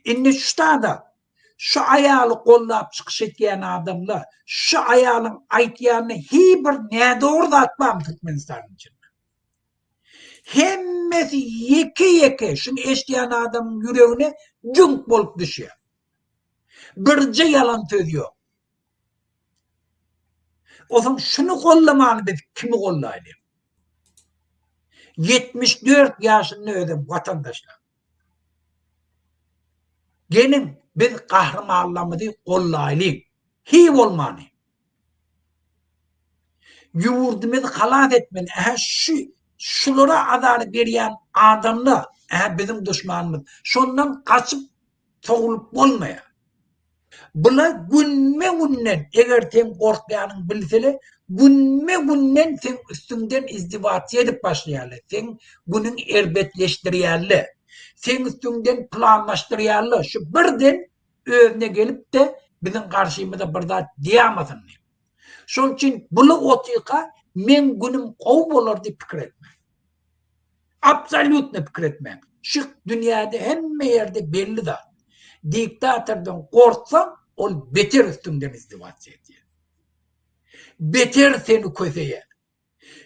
Indi şu tada şu aýaly goldap çykyş etýän adamlar şu aýalyň aýtýanyna hiý bir nädogry zat barmy Türkmenistanyň içinde? Hemmesi ýeke-ýeke şuny eşidýän adamyň ýüregine jüňk bolup düşýär. Birje ýalan söz ýok. Ozaň şuny gollamany biz kimi gollaýly? 74 ýaşynda özem watandaşlar. Geliň biz gahrymanlarymyzy gollaýlyň. Hiý bolmany. Ýurdumyzy halas etmeli. Ähä şu şulara azar berýän adamlar ähä biziň duşmanymyz. Şondan gaçyp sowulyp bolmaýar. Bular günbe-günden eger seň gorkýanyň bilsele günbe-günden seň üstüňden izdiwasiýa edip başlaýarlar. Seň günüň erbetleşdirýärler. Seň üstüňden planlaşdyrýarlar. Şu birden özüne gelip-de biziň garşymyza bir zat diýamasyn diýip. Şonuň üçin buly otyka meň günüm gowy bolar diýip pikir etmäň. Absolýutno pikir etmäň. Şu dünýäde hemme ýerde belli zat. Diktatordan gorksaň, ol beter üstüňden izdiwasiýa edýär. Beter seni köseýär.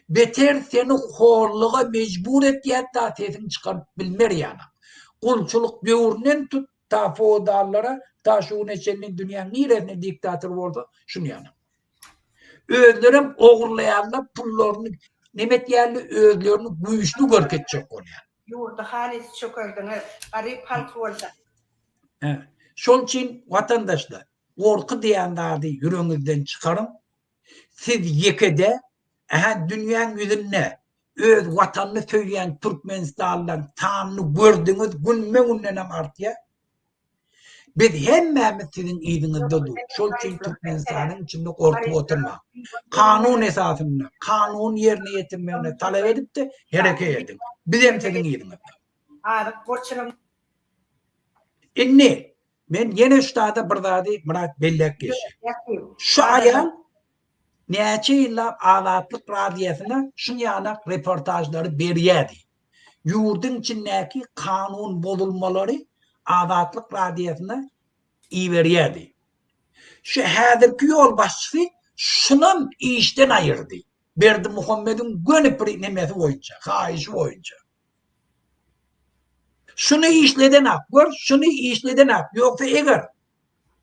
Beter seni horluga mejbur etýär ta sesiňi çykaryp bilmer ýaly. Gulçulyk döwründen tut ta feodallara ta şu güne çenli dünýäň niresinde diktator bolsa şuny ýaly. Özlerem ogurlaýarlar pullaryny neme etýärler özlerini güýçli görkezjek bolýar. Ýurdy halys çökerdiňiz garyp halky bolsa. He. Şol üçin watandaşlar gorky diýen zady ýüregiňizden çykaryň. Siz ýekede, ähä dünýäň ýüzünde öz watanyny söýýän türkmenistanlylaryň sanyny gördüňiz günbe-gündenem artýar. Biz hemmämiz siziň yzyňyzda dur. Şol üçin Türkmenistanyň içinde gorkup oturmaň. Kanun esasynda, kanuny ýerine ýetirmegini talap edip-de hereket ediň. Bizem siziň yzyňyzda. Azyk bolçulygyň. Indi Men ýene şu zada bir zady Myrat belläp geçjek. Şu aýal näçe ýyllap Azatlyk radiosyna şuň ýanak reportažlary berýärdi. Ýurduň içindäki kanun bozulmalary Azatlyk radiosyna iberýärdi. Şu häzirki ýolbaşçysy şunam işden aýyrdy. Berdimuhamediň göni bir nemesi boýunça, haýyşy boýunça. Şuny işledenak, gör, şuny işledenak. Ýogsa eger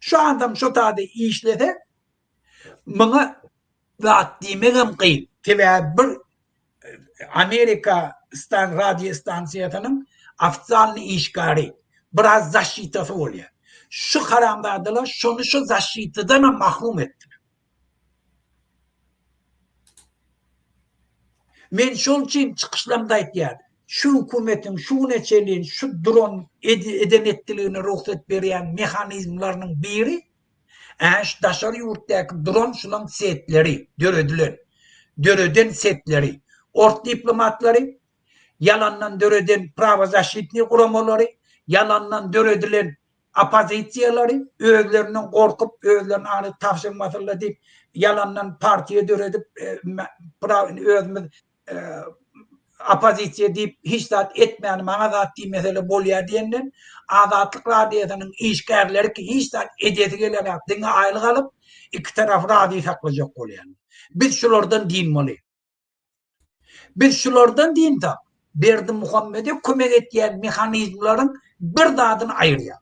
şu adam şu zady işlese, muňa zat diýmegem kyn. Sebäbi bir Amerika stan radio stansiýasynyň ofitsialnyý işgäri, biraz zaşitasy bolýar. Şu haramzadalar şony şu zaşitadanam mahrum etdiler. Men şol üçin çykyşlarymda aýtýan, şu hökümetiň şu güne çenli şu duran eden etdiligine rugsat berýän mehanizmleriniň biri ä şu daşary ýurtdaky duran şulaň setleri döredilen döreden setleri ors diplomatlary ýalandan döreden prawozaşitnyý guramalary. ýalandan döredilen oppozisiýalary özlerinden gorkup özlerini aňry tabşyrmasynlar diýip ýalandan partiýa döredip özümiz oppozisiýa diýip hiç zat etmän maňa zat diýmesele bolýar diýenden Azatlyk radiosynyň işgärleri ki hiç zat edesi gelenok diňe aýlyk alyp iki tarapy razy saklajak bolýar. Biz şulardan dynmaly. Biz şulardan dynsak Berdimuhamede kömek etýän mehanizmleriň bir zadyny aýyrýar.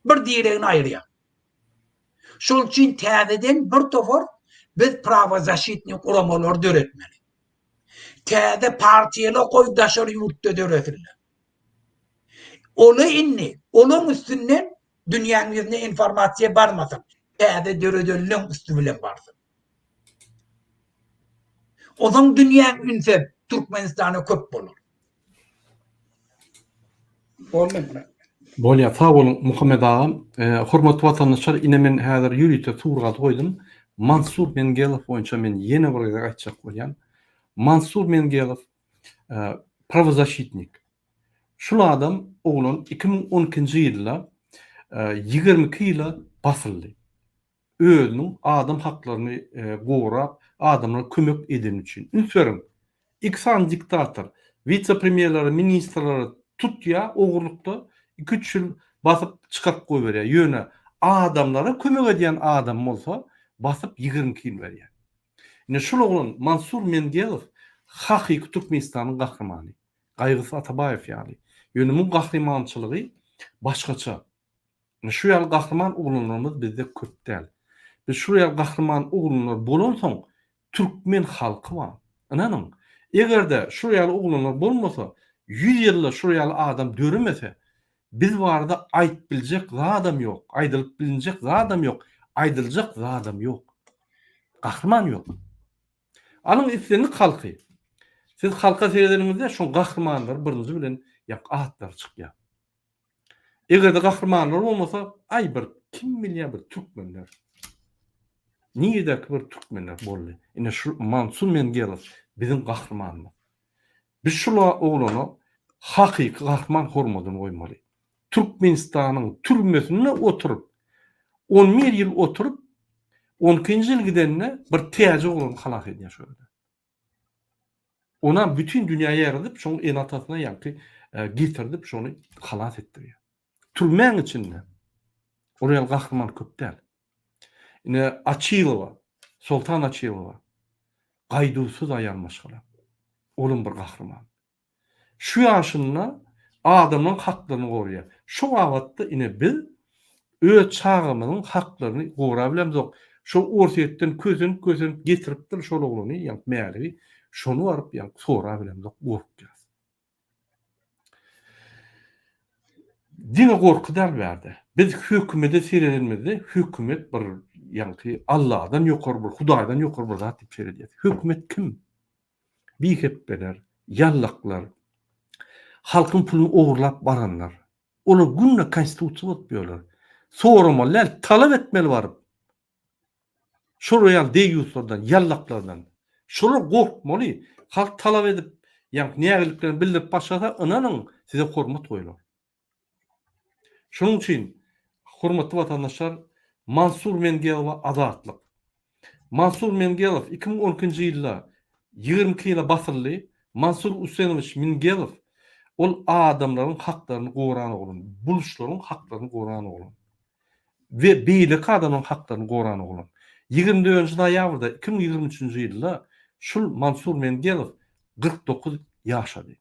Bir diregini aýyrýar. Şol üçin täzeden bir topar biz prawozaşitniý guramalary döretmeli. Täze partiýalar goý daşary ýurtda döresinler. Ola indi olaň üstünden dünýäň ýüzüne informasiýa barmasyn. Täze döredenleň üsti bilen barsyn. Ozaň dünýäň ünsem Türkmenistana köp bolar. Boldy mı? Bolýar, sag boluň Muhammet agam. Hormatly watandaşlar, ine men häzir ýörite surat goýdum. Mansur Mengelow boýunça men ýene bir gezek aýtjak bolýan. Mansur Mengelow prawozaşitnik. Şul adam oglan 2012-nji ýylda 22 ýyla basyldy. özüniň adam haklaryny gorap, adamlara kömek edeni üçin. Üns beriň, iki sany diktator, wise-premýerleri, ministrleri tutýar ogurlykda, iki-üç ýyl basyp çykaryp goýberýär. Ýöne adamlara kömek edýän adam bolsa, basyp 22 ýyl berýär. Ine şul oglan Mansur Mengelow hakyky Türkmenistanyň gahrymany. Gaýgysyz Atabaýew ýaly. Ýöne muň gahrymançylygy başgaça. Ine şu ýaly gahryman oglanlarymyz bizde köp däl. Biz şu ýaly gahryman oglanlar bolansoň türkmen halky bar. Ynanyň, eger-de şu ýaly oglanlar bolmasa, ýüz ýylda şu ýaly adam döremese, biz barada aýyp biljek zadam ýok, aýdylyp bilinjek zadam ýok, aýdyljak zadam ýok. Gahryman ýok. Alyň islendik halky. Siz halka seredeniňizde şoň gahrymanlary birinji bilen ýa atlary çykýar. Eger-de gahrymanlar bolmasa, aý bir kim bilýär bir türkmenler. Niredäki bir türkmenler boldy. Ine şu Mansur Mengelow biziň gahrymanymyz. Biz şul oglana hakyky gahryman hormadyny goýmaly. Türkmenistanyň türmesinde oturyp, on bir ýyl oturyp, on ikinji ýyl gidende bir täjik oglany halas edýär şo ýerde. Onam bütin dünýä ýaýradyp, şoň ene-atasyna ýaňky getirdip, şony halas etdirýär. Türmäň içinde ol ýaly gahryman köp däl. Ine Açylowa, Soltan Açylowa gaýduwsyz aýal maşgala. Olam bir gahryman. Şu ýaşynda adamlaryň haklaryny goraýar. Şu babatda ine biz öz çagamyzyň haklaryny gorabilemzok. Şo Orsýetden kösenip-kösenip getiripdir şol oglany, ýaňky Mäligi, şony baryp ýaňky sorabilemzok, gorkýas. Diňe gorky däl bärde. Biz hökümete seredenimizde hökümet bir ýaňky Alladan ýokary bir, Hudaýdan ýokary bir zat diýip seredýäs. Hökümet kim? Bihepbeler, ýallaklar, halkyň puluny ogurlap baranlar. Olar günde konstitusiýa bozup ýörler. Soramaly däl, talap etmeli baryp. Şolar ýaly deýýuslardan, ýallaklardan. Şolar gorkmaly. Halk talap edip, ýa nägiliklerini bildirip başlasa, ynanyň, size hormat goýlar. Şonuň üçin, hormatly watandaşlar, Mansur Mengelowa azatlyk. Mansur Mengelow 2012-nji ýylda 22 ýyla basyldy. Mansur Usenowiç Mingelow ol adamlaryň haklaryny goran oglan, buluşlaryň haklaryny goran oglan we beýleki adamlaryň haklaryny goran oglan. 24-nji noýabrda 2023-nji ýylda şul Mansur Mengelow 49 ýaşady.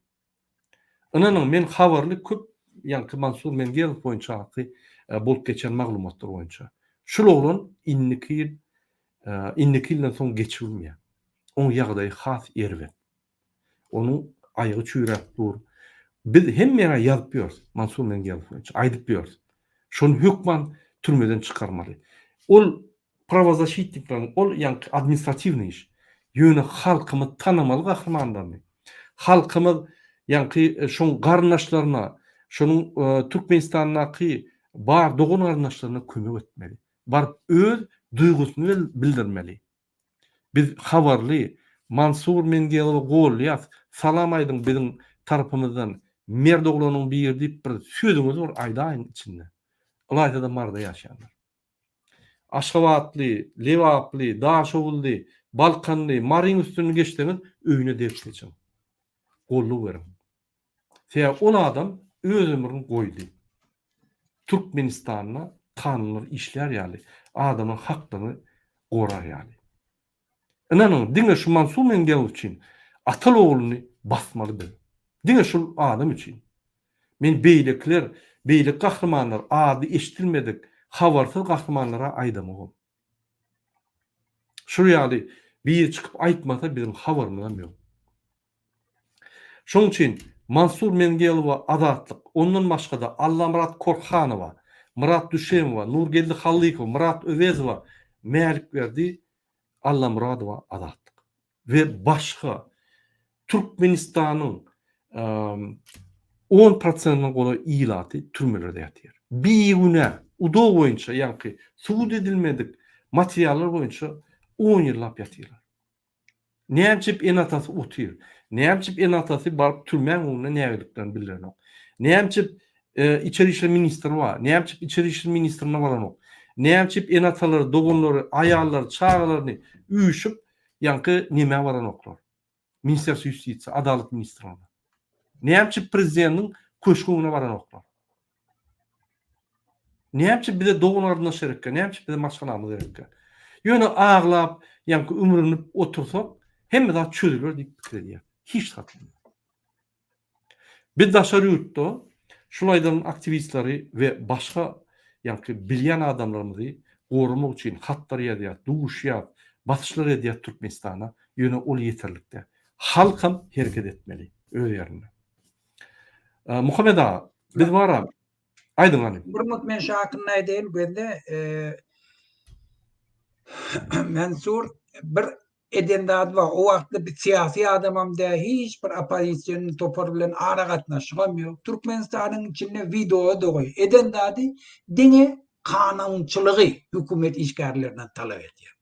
Ynanyň men habarly köp ýaňky Mansur Mengelow boýunçaky bolup geçen maglumatlar boýunça. Şul oglan indiki ýyl indiki ýyldan soň geçibilmeýär. Oň ýagdaýy has erbet. Onuň aýagy çüýräp dur. Biz hemme ýere ýazyp ýörüs Mansur Mengelow boýunça aýdyp ýörüs. Şony hökman türmeden çykarmaly. Ol Prawozaşitnikleriň ol ýaňky administratiwnyý iş. Ýöne halkymyz tanamaly gahrymanlaryny. Halkymyz ýaňky şoň garyndaşlaryna, şonuň Türkmenistandaky bar dogan garyndaşlaryna kömek etmeli. Baryp öz duýgusyny bildirmeli. Biz habarly, Mansur Mengelowy gollaýas, salam aýdyň biziň tarapymyzdan. Mert oglanyň biri diýip bir sözüňizi bir aýdaýyň içinde. Ylaýta-da Maryda ýaşaýanlar. Aşgabatly, Lebaply, Daşoguzly, Balkanly, Maryň üstünden geçseňiz öýüne ders geçiň. Goldaw beriň. Sebäbi ol adam öz ömrüni goýdy. Türkmenistanda kanunlar işlär ýaly, adamyň haklaryny gorar ýaly. Ynanyň, diňe şu Mansur Mengelow üçin ataly ogluny basmaly biz. Diňe şul adam üçin. Men beýlekiler, beýleki gahrymanlar, ady eşdilmedik, habarsyz gahrymanlara aýdamogam. Şul ýaly biri çykyp aýtmasa biziň habarymyzam ýok. Şonuň üçin Mansur Mengelowa azatlyk, ondan başga-da Allamyrat Korhanowa, Myrat Düşemowa, Nurgeldi Hallykowa, Myrat Öwezowa, Mälikberdi Allamyradowa azatlyk we başga Türkmenistanyň on prosentine golaý ilaty türmelerde ýatyr. Bigünä, UDO boýunça ýaňky subut edilmedik materiallar boýunça on ýyllap ýatyrlar. Nämçip ene-atasy otyr? Nämçip ene-atasy baryp türmäň öňünde nägiliklerini bildirenok? Nämçip içeri işler ministri bar? Nämçip içeri işler ministrine baranok? Nämçip ene-atalary, doganlary, aýallary, çagalaryny üýşüp ýaňky nemä baranoklar? Ministerstwo ýustisiýa, adalat ministrligine. Nämçip prezidentiň köşgi öňüne baranoklar? Näme üçin bize dogan-garyndaş gerekkä? Näme üçin bize maşgalamyz gerekkä? Ýöne aglap, ýaňky ümrünip otursak, hemme zat çözüler diýip pikir edýär. Hiç zat bolmaz. Biz daşary ýurtda şul aýdan aktiwistleri we başga ýaňky bilýän adamlarymyzy goramak üçin hatlar ýazýas, duşýas, basyşlar edýäs Türkmenistana, ýöne ol ýeterlik däl. Halkam hereket etmeli öz ýerinde. Muhammet aga, biz bara aýdyň hany. Bir minut men şu hakynda aýdaýyn gözle. Mensur bir eden zady bar. O wagtda bir syýasy adamam däl, hiç bir oppozision topar bilen ara gatnaşygam ýok. Türkmenistanyň içinde wideo-da goý. Eden zady diňe kanunçylygy hökümet işgärlerinden talap edýär.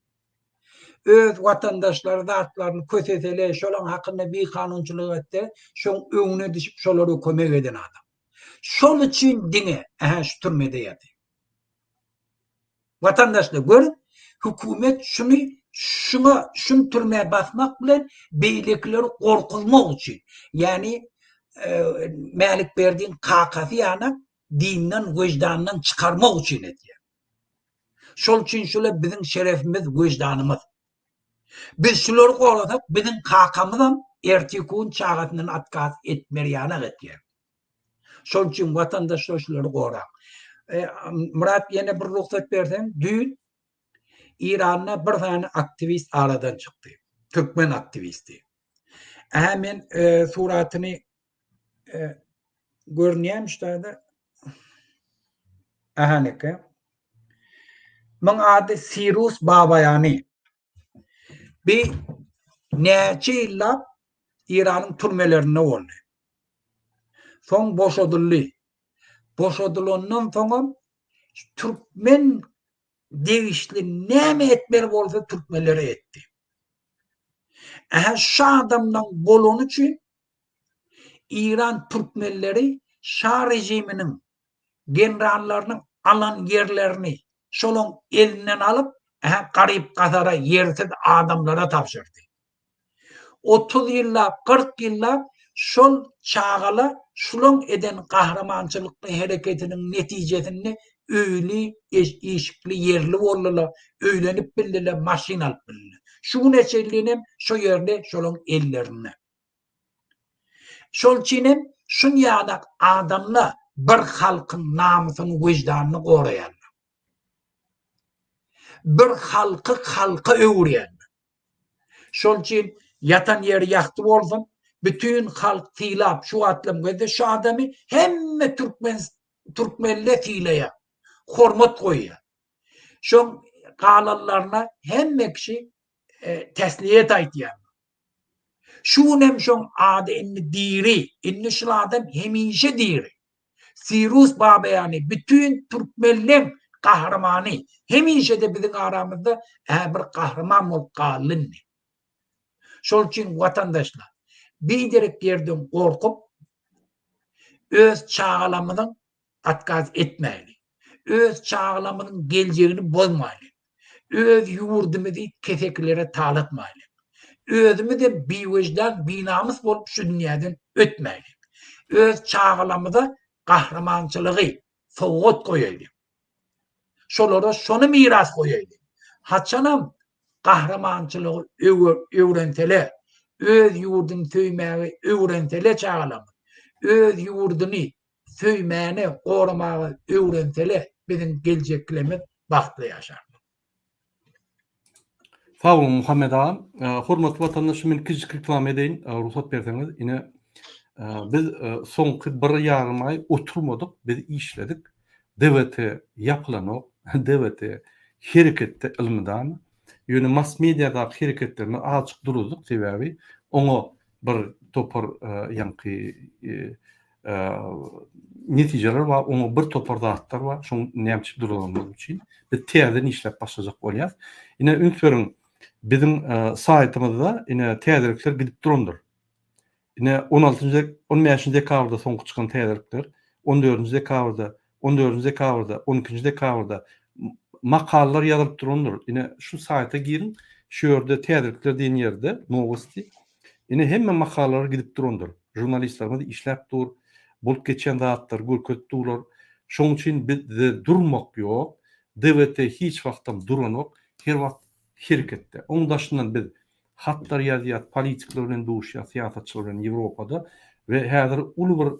Öz watandaşlary zatlaryny kösesele, şolaň hakynda bikanunçylyk etse, şoň öňüne düşüp şolara kömek eden adam. Şol üçin diňe ähä şu türmede ýatyr. Watandaşlar görüň, hökümet şuny şuňa şuny türmä basmak bilen beýlekileri gorkuzmak üçin, ýagny Mälikberdiň kakasy ýanak dinden, wyždandan çykarmak üçin edýär. Şol üçin şular biziň şerefimiz, wyždanymyz. Biz şulary gorasak, biziň kakamyzam ertirki gün çagasyndan otkaz etmer ýanak etýär. Şol üçin watandaşlar şulary goraň. E, Myrat ýene bir rugsat berseň, düýn Iranda bir sany aktiwist aradan çykdy. Türkmen aktiwisti. Ähä men e, suratyny e, görünýärmi şu taýda? Ahaneke. Muň ady Sirus Babaýany. Bi näçe ýyllap Iranyň türmelerinde boldy. Soň boşadyldy. Boşadylandan soňam türkmen degişli näme etmeli bolsa türkmenlere etdi. Ähä şu adamdan bolany üçin Iran türkmenleri şa režiminiň generallarynyň alan ýerlerini şolaň elinden alyp, ähä garyp-gasara, ýersiz adamlara tabşyrdy. 30 ýyllap, 40 ýyllap şol çagalar şulaň eden gahrymançylykly hereketiniň netijesinde öýli, işikli, ýerli boldular, öýlenip bildiler, maşyn alyp bildiler. Şu güne çenlinem şo ýerde şolaň ellerinde. Şol üçin hem şun ýaly adamlar bir halkyň namysyny, wyždanyny goraýarlar. Bir halky halka öwürýärler. Şol üçin ýatan ýeri ýagty bolsun, bütin halk sylap şu wagtlam gözde şu adamy hemme türkmen türkmenler sylaýar, hormat goýýar. Şoň galanlaryna hemme kişi e, tesliýet aýtýar. Şu gün hem şoň ady indi diri, indi şul adam hemişe diri. Sirus Babaýany bütin türkmenleň gahrymany, hemişe-de biziň aramyzda ä bir gahryman bolup galdy indi. Şol üçin watandaşlar, biderek ýerden gorkup, Öz çagalarymyzyň otkaz etmäýli. Öz çagalarymyzyň geljegini bozmaýly. Öz ýurdumyzy kesekilere talatmaýly. Özümizem biwejdan, binamys bolup şu dünýäden ötmäýli. Öz çagalarymyza gahrymançylygy sowgat goýaýly. Şolara şony miras goýaýly. Haçanam gahrymançylygy öwrenseler, öz ýurduny söýmäge öwrenseler çagalarymyz, öz ýurduny söýmäne, goramaga öwrenseler, biziň geljeklerimiz bagtly ýaşarlar. Sag boluň Muhammet agam. Hormatly watandaşlar men kiçijik reklama edeýin, rugsat berseňiz. Ine biz soňky bir ýarym aý oturmadyk, biz işledik. DWT ýapylanok, DWT hereketde elmydama. Ýöne mass mediadaky hereketlerimizi azajyk duruzdyk, sebäbi oňa bir topar ýaňky netijeler bar, oňa bir topar zatlar bar, şoň näme üçin durulandygy üçin biz täzeden işläp başlajak bolýas. Ine üns beriň, biziň saýtymyzda ine täzelikler gidip durandyr. Ine on altynjy, on bäşinji dekabrda soňky çykan täzelikler, on dördünji dekabrda, on dördünji dekabrda, on ikinji dekabrda makalalar ýazylyp durandyr. Ine şu saýta giriň, şu ýerde täzelikler diýen ýerde nowosti Ine hemme makalalar gidip durandyr. Žurnalistlerimiz işläp dur, bolup geçýän zatlary görkezip durlar. Şoň üçin bizde durmak ýok. DWT hiç wagtam duranok, her wagt hereketde. Oň daşyndan biz hatlar ýazýas, politikler bilen duşýas, syýasatçylar bilen Ýewropada we häzir uly bir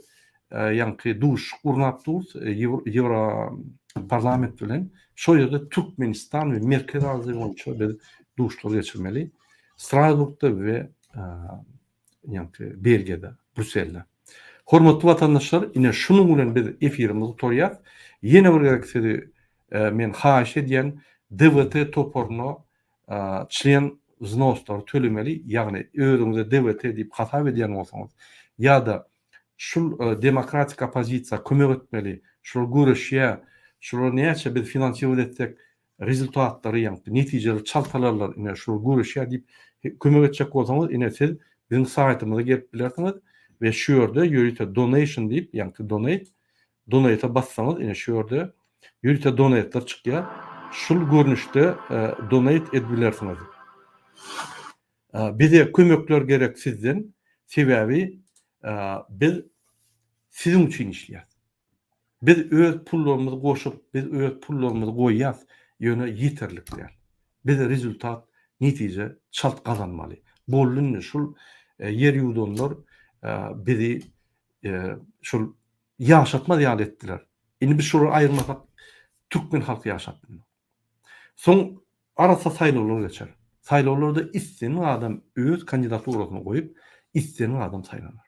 ýaňky duşuşyk gurnap durus Ýewroparlament bilen. Şo ýerde Türkmenistan we Merkezi Aziýa boýunça biz duşuşyklar geçirmeli. Strasburgda we ýaňky Belgiýada, Brýusselde. Hormatly watandaşlar, ine şunuň bilen biz efirimizi gutarýas. Ýene bir gezek sizi men haýyş edýän, DWT toparyna çlen wznoslary tölemeli, ýagny özüňize DWT diýip hasap edýän bolsaňyz ýa-da şul demokratik oppozisiýa kömek etmeli, şular göreşýär, şular näçe biz finansirować etsek, rezultatlary ýaňky netijeleri çalt alarlar ine şular göreşýär diýip kömek etjek bolsaňyz ine siz biziň saýtymyza gelip bilersiňiz we şu ýerde ýörite donation diýip ýaňky donate donate bassaňyz ine şu ýerde ýörite donatlar çykýar şul görnüşde donate edip bilersiňiz. Bize kömekler gerek sizden sebäbi biz siziň üçin işleýäs. Biz öz pullarymyzy goşup, biz öz pullarymyzy goýýas, ýöne ýeterlik däl. Biz rezultat, netije çalt gazanmaly. Boldy indi şul ýer ýuwdanlar bizi şul ýaşatmaz ýaly etdiler. Indi biz şolary aýyrmasak türkmen halky ýaşap bilmez. Soň arassa saýlawlar geçer. Saýlawlarda islendik adam öz kandidaturasyny goýup, islendik adam saýlanar.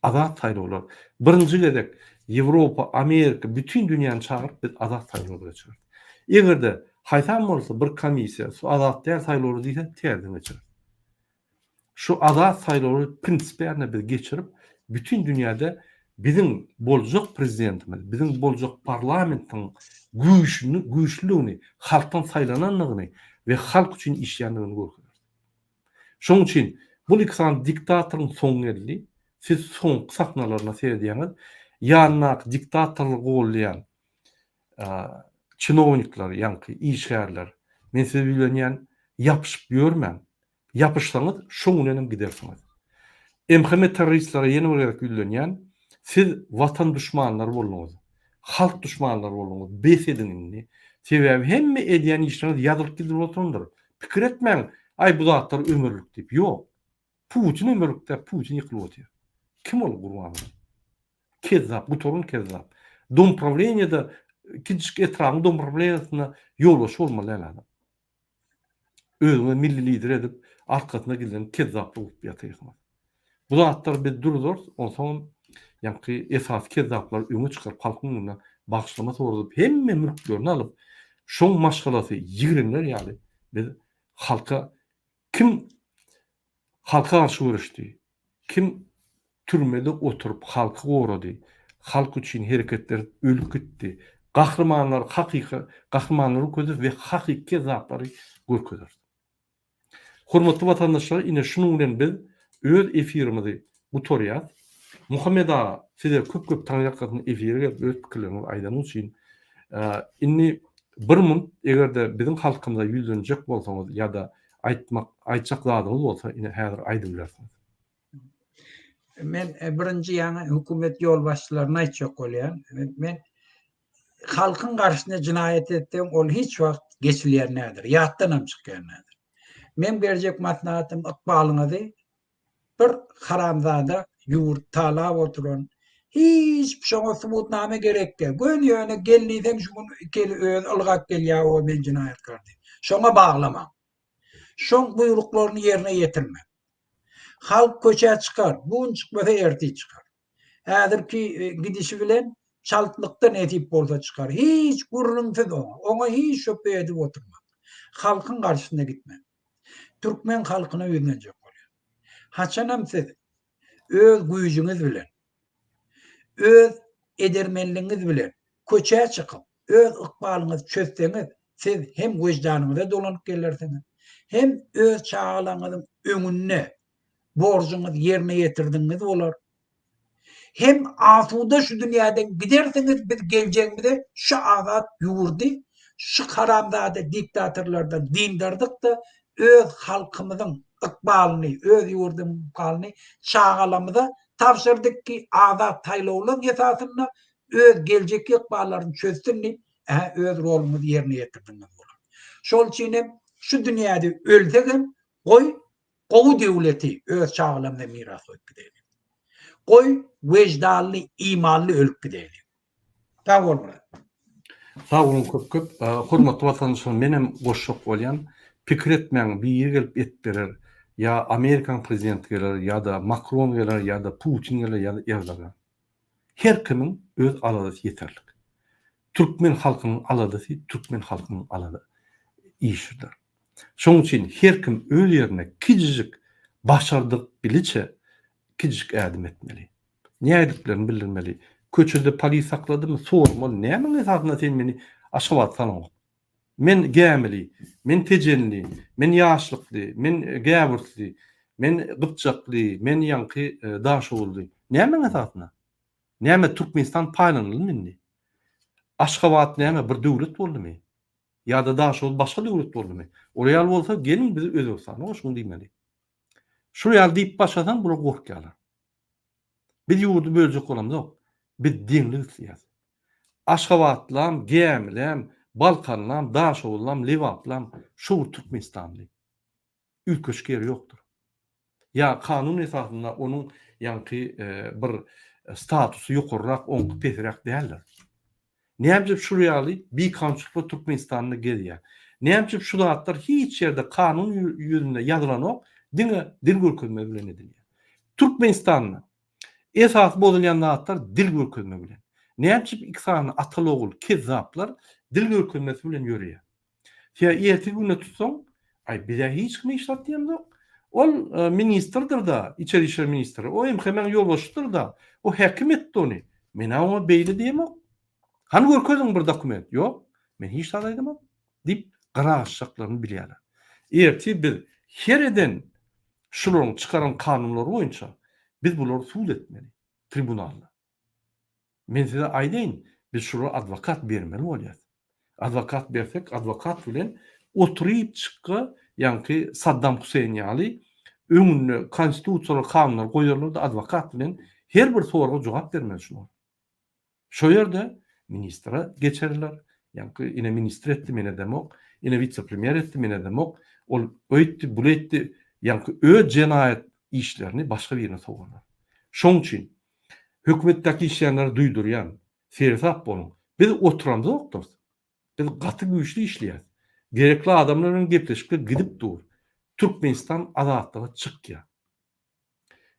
Azat saýlawlar. Birinji gezek Ýewropa, Amerika, bütin dünýäni çagyryp biz azat saýlawlar geçireris. Eger-de haýsam bolsa bir komissiýa şu azat däl saýlawlar diýse täzeden geçireris. Şu azat saýlawlary prinsipialno biz geçirip bütin dünýäde biziň boljak prezidentimiz, biziň boljak parlamentiň güýçüni, güýçlüligini, halkdan saýlanandygyny we halk üçin işleýändigini görkezeris. Şonuň üçin bul iki sany diktatoryň soňy geldi. Siz soňky sahnalaryna seredýäňiz. Ýanyndaky diktatorlygy goldaýan çinownikler, ýaňky işgärler, men size ýüzlenýän, ýapyşyp ýörmäň. Ýapyşsaňyz, şoň bilen hem gidersiňiz. MHM terroristlere ýene bir gezek ýüzlenýän, siz watan duşmanlary bolduňyz. Halk duşmanlary bolduňyz. Bes ediň indi. Sebäbi hemme edýän işleriňiz ýazylyp gidilip oturandyr. Pikir etmäň, aý bu zatlar ömürlik diýip. Ýok. Putin ömürlik däl, Putin ýykylyp otyr. Kim ol Gurbanguly? Kezzap, gutaran kezzap. Domprawleniýede, kiçijik etrabyň domprawleniýasynda ýolbaşçy bolmaly däl adam. Özüňe milli lider edip, arkasyna gizlenip kezzaplyk urup ýatyrsyňyz. Bu zatlary biz duruzarys, onsoňam ýaňky esasy kezzaplary öňe çykaryp halkyň öňünde bagyşlama soradyp hemme mülklerini alyp şoň maşgalasy ýigrenler ýaly biz halka kim halka garşy göreşdi, kim türmede oturyp halky gorady, halk üçin hereketler edip ölüp gitdi, gahrymanlary hakyky gahrymanlary görkezeris we hakyky kezzaplary görkezeris. Hormatly watandaşlar ine şunuň bilen biz öz efirimizi gutarýas. Muhammet aga, size köp-köp taňryýalkasyn efire gelip öz pikirleriňizi aýdanyň üçin. Indi bir munt eger-de biziň halkymyza ýüzlenjek bolsaňyz ýa-da aýtmak aýtjak zadyňyz bolsa ine häzir aýdybilersiňiz. Men birinji ýaňy hökümet ýolbaşçylaryna aýtjak bolýan. Men halkyň garşysyna jynaýat etseň ol hiç wagt geçilýän däldir, ýatdanam çykýan däldir. Meň berjek maslahatym ykbalyňyzy Bir haramzada ýurt talap oturan hiç şoňa subutnama gerek däl. Göni ýöne gel diýseň şu gün keli özi ylgap gelýär o men jenaýatkar diýip. Şoňa baglamaň. Şoň buýruklaryny ýerine ýetirmäň. Halk köçä çykar, bu gün çykmasa ertir çykar. Häzirki gidişi bilen çaltlykda nesip bolsa çykar. Hiç gürrüňsiz oňa. Oňa hiç şübhe edip oturmaň. Halkyň garşysyna gitmäň. Türkmen halkyna ýüzlenjek bolýar. Haçanam siz öz güýjüňiz bilen, öz edermenligiňiz bilen köçä çykyp, öz ykbalyňyzy çözseňiz, siz hem wyždanyňyza dolanyp gelersiňiz, hem öz çagalaryňyzyň öňünde borjuňyzy ýerine ýetirdigiňiz bolar. Hem asuda şu dünýäden gidersiňiz biz geljegimize şu azat ýurdy şu haramzada diktatorlardan dyndardykda öz halkymyzyň ykbalyny öz ýurdumyzyň ykbalyny çagalamyza tabşyrdyk ki azat saýlawlaň esasynda öz geljekki ykballaryny çözsün diýip ähä öz roluňyzy ýerine ýetirdiňiz bolar. Şol üçin hem şu dünýäde ölsegem goý Gowy döwleti öz çagalarymyza miras goýup gideýlik. Goý, weždanly, imanly ölüp gideýlik. Sag bol Myrat. Sag boluň köp köp. Hormatly watandaşlar menem goşjak bolýan. Pikir etmäň biri gelip et berer. Ýa Amerikaň prezidenti geler ýa-da Makron geler ýa-da Putin geler ýa-da Erdogan. Her kimiň öz aladasy ýeterlik. Türkmen halkynyň aladasy türkmen halkynyň alada işidir. Şonuň üçin her kim öz ýerinde kiçijik başardyk biliçe kiçijik ädim etmeli. Nädiklerini bildirmeli. Köçede polis sakladymy sormaly nämäň esasynda sen meni Aşgabatda salaňok. Men gämili, men tejenli, men ýaşlykly, men gäwürtli, men gypjakly, men ýaňky daşoguzly. Nämäň esasynda? Näme Türkmenistan paýlanyldymy indi? Aşgabat näme bir döwlet boldumy? Ýa-da Daşoguz başga döwlet boldumy? Ol ýaly bolsa geliň bizi Özbegistana goşuň diýmeli. Şul ýaly diýip başlasaň bular gorkýarlar. Biz ýurdy böljek bolamzok. Biz deňlik isleýäs. Aşgabatlam, Gämilem, Balkanlam, Daşoguzlam, Lebaplam şo bir Türkmenistanly. Üýtgeşik ýeri ýokdur. Ýa kanun esasynda onuň ýaňky bir statusy ýokarrak, oňky pesräk däldir. Näme üçin şul ýaly bikanunçylyklar Türkmenistanda gezýär? Näme üçin şu zatlar hiç ýerde kanun ýüzünde ýazylanok, diňe dil görkezme bilen edilýär? Türkmenistanda esasy bozulýan zatlar dil görkezme bilen. Näme üçin iki sany ataly-ogul kezzaplar dil görkezmesi bilen ýöreýär? Sen erteki günde tutsaň, aý biz-ä hiç kime iş zat diýemzok. Ol ministrdir-da, içeri işler ministri. O MHM-niň ýolbaşçysydyr-da. O häkim etdi ony. Men-ä oňa beýle diýemok. Hany görkeziň bir dokument. Ýok, men hiç zat aýdamok diýip gyra gaçjaklaryny bilýärler. Ertir biz her eden şularyň çykaran kanunlary boýunça biz bulary sud etmeli tribunalda. Men size aýdaýyn, biz şulara adwokat bermeli bolýas. Adwokat bersek, adwokat bilen oturyp çykga, ýaňky Saddam Huseýn ýaly öňünde konstitusiýalar, kanunlar goýarlar-da adwokat bilen her bir soraga jogap bermeli şular. Şo ýerde ministre geçerler, ýaňky ine ministr etdi, men edemok, ine wise-premýer etdi, men edemok, ol öýtdi, bul etdi, ýaňky öz jenaýat işlerini başga birine sowarlar. Şoň üçin Hökümetdäki işleýänlere duýdurýan, seresap boluň. Biz oturamzokdyrys. Biz gaty güýçli işleýäs. Gerekli adamlar bilen gepleşikler gidip dur. Türkmenistan azatlyga çykýar.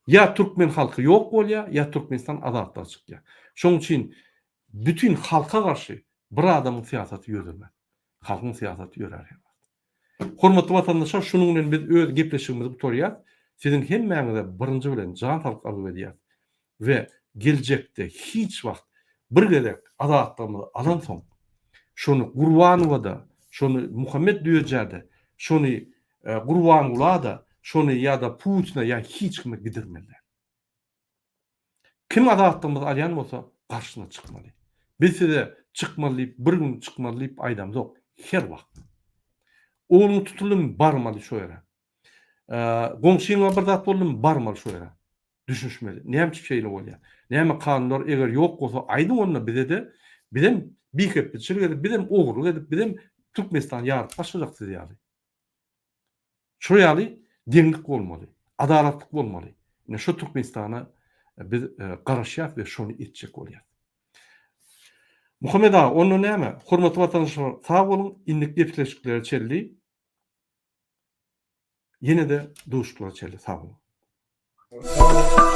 Ýa türkmen halky ýok bolýar, ýa Türkmenistan azatlyga çykýar. Şonuň üçin bütin halka garşy bir adamyň syýasaty ýöremez. Halkyň syýasaty ýörär her wagt. Hormatly watandaşlar şunuň bilen biz öz gepleşigimizi gutarýas. Siziň hemmäňize birinji bilen jan saglyk arzuw edýäs we geljekde hiç wagt bir gezek azatlygymyzy alansoň şony Gurbanowada, şony Muhammet Düýejä-de, şony Gurbangula-da, şony ýa-da Putine ýa hiç kime gidirmeli däl. Kim azatlygymyzy alýan bolsa garşysyna çykmaly. Biz size çykmaly diýip bir gün çykmaly diýip aýdamzok. Her wagt. Ogluň tutuldymy barmaly şo ýere. Goňşyňa bir zat boldumy barmaly şo ýere. Düşünişmeli. Näme üçin şeýle bolýar? Näme kanunlar eger ýok bolsa aýdyň onda bizede bizem bihepbeçilik edip bizem ogurlyk edip bizem Türkmenistany ýaryp başlajak siz ýaly. Şo ýaly deňlik bolmaly, adalatlyk bolmaly. Ine şo Türkmenistana biz garaşýas we şony etjek bolýas. Muhammet aga, onda näme? Hormatly watandaşlar, sag boluň, indiki gepleşiklere çenli ýene-de duşuşyklara çenli sag boluň.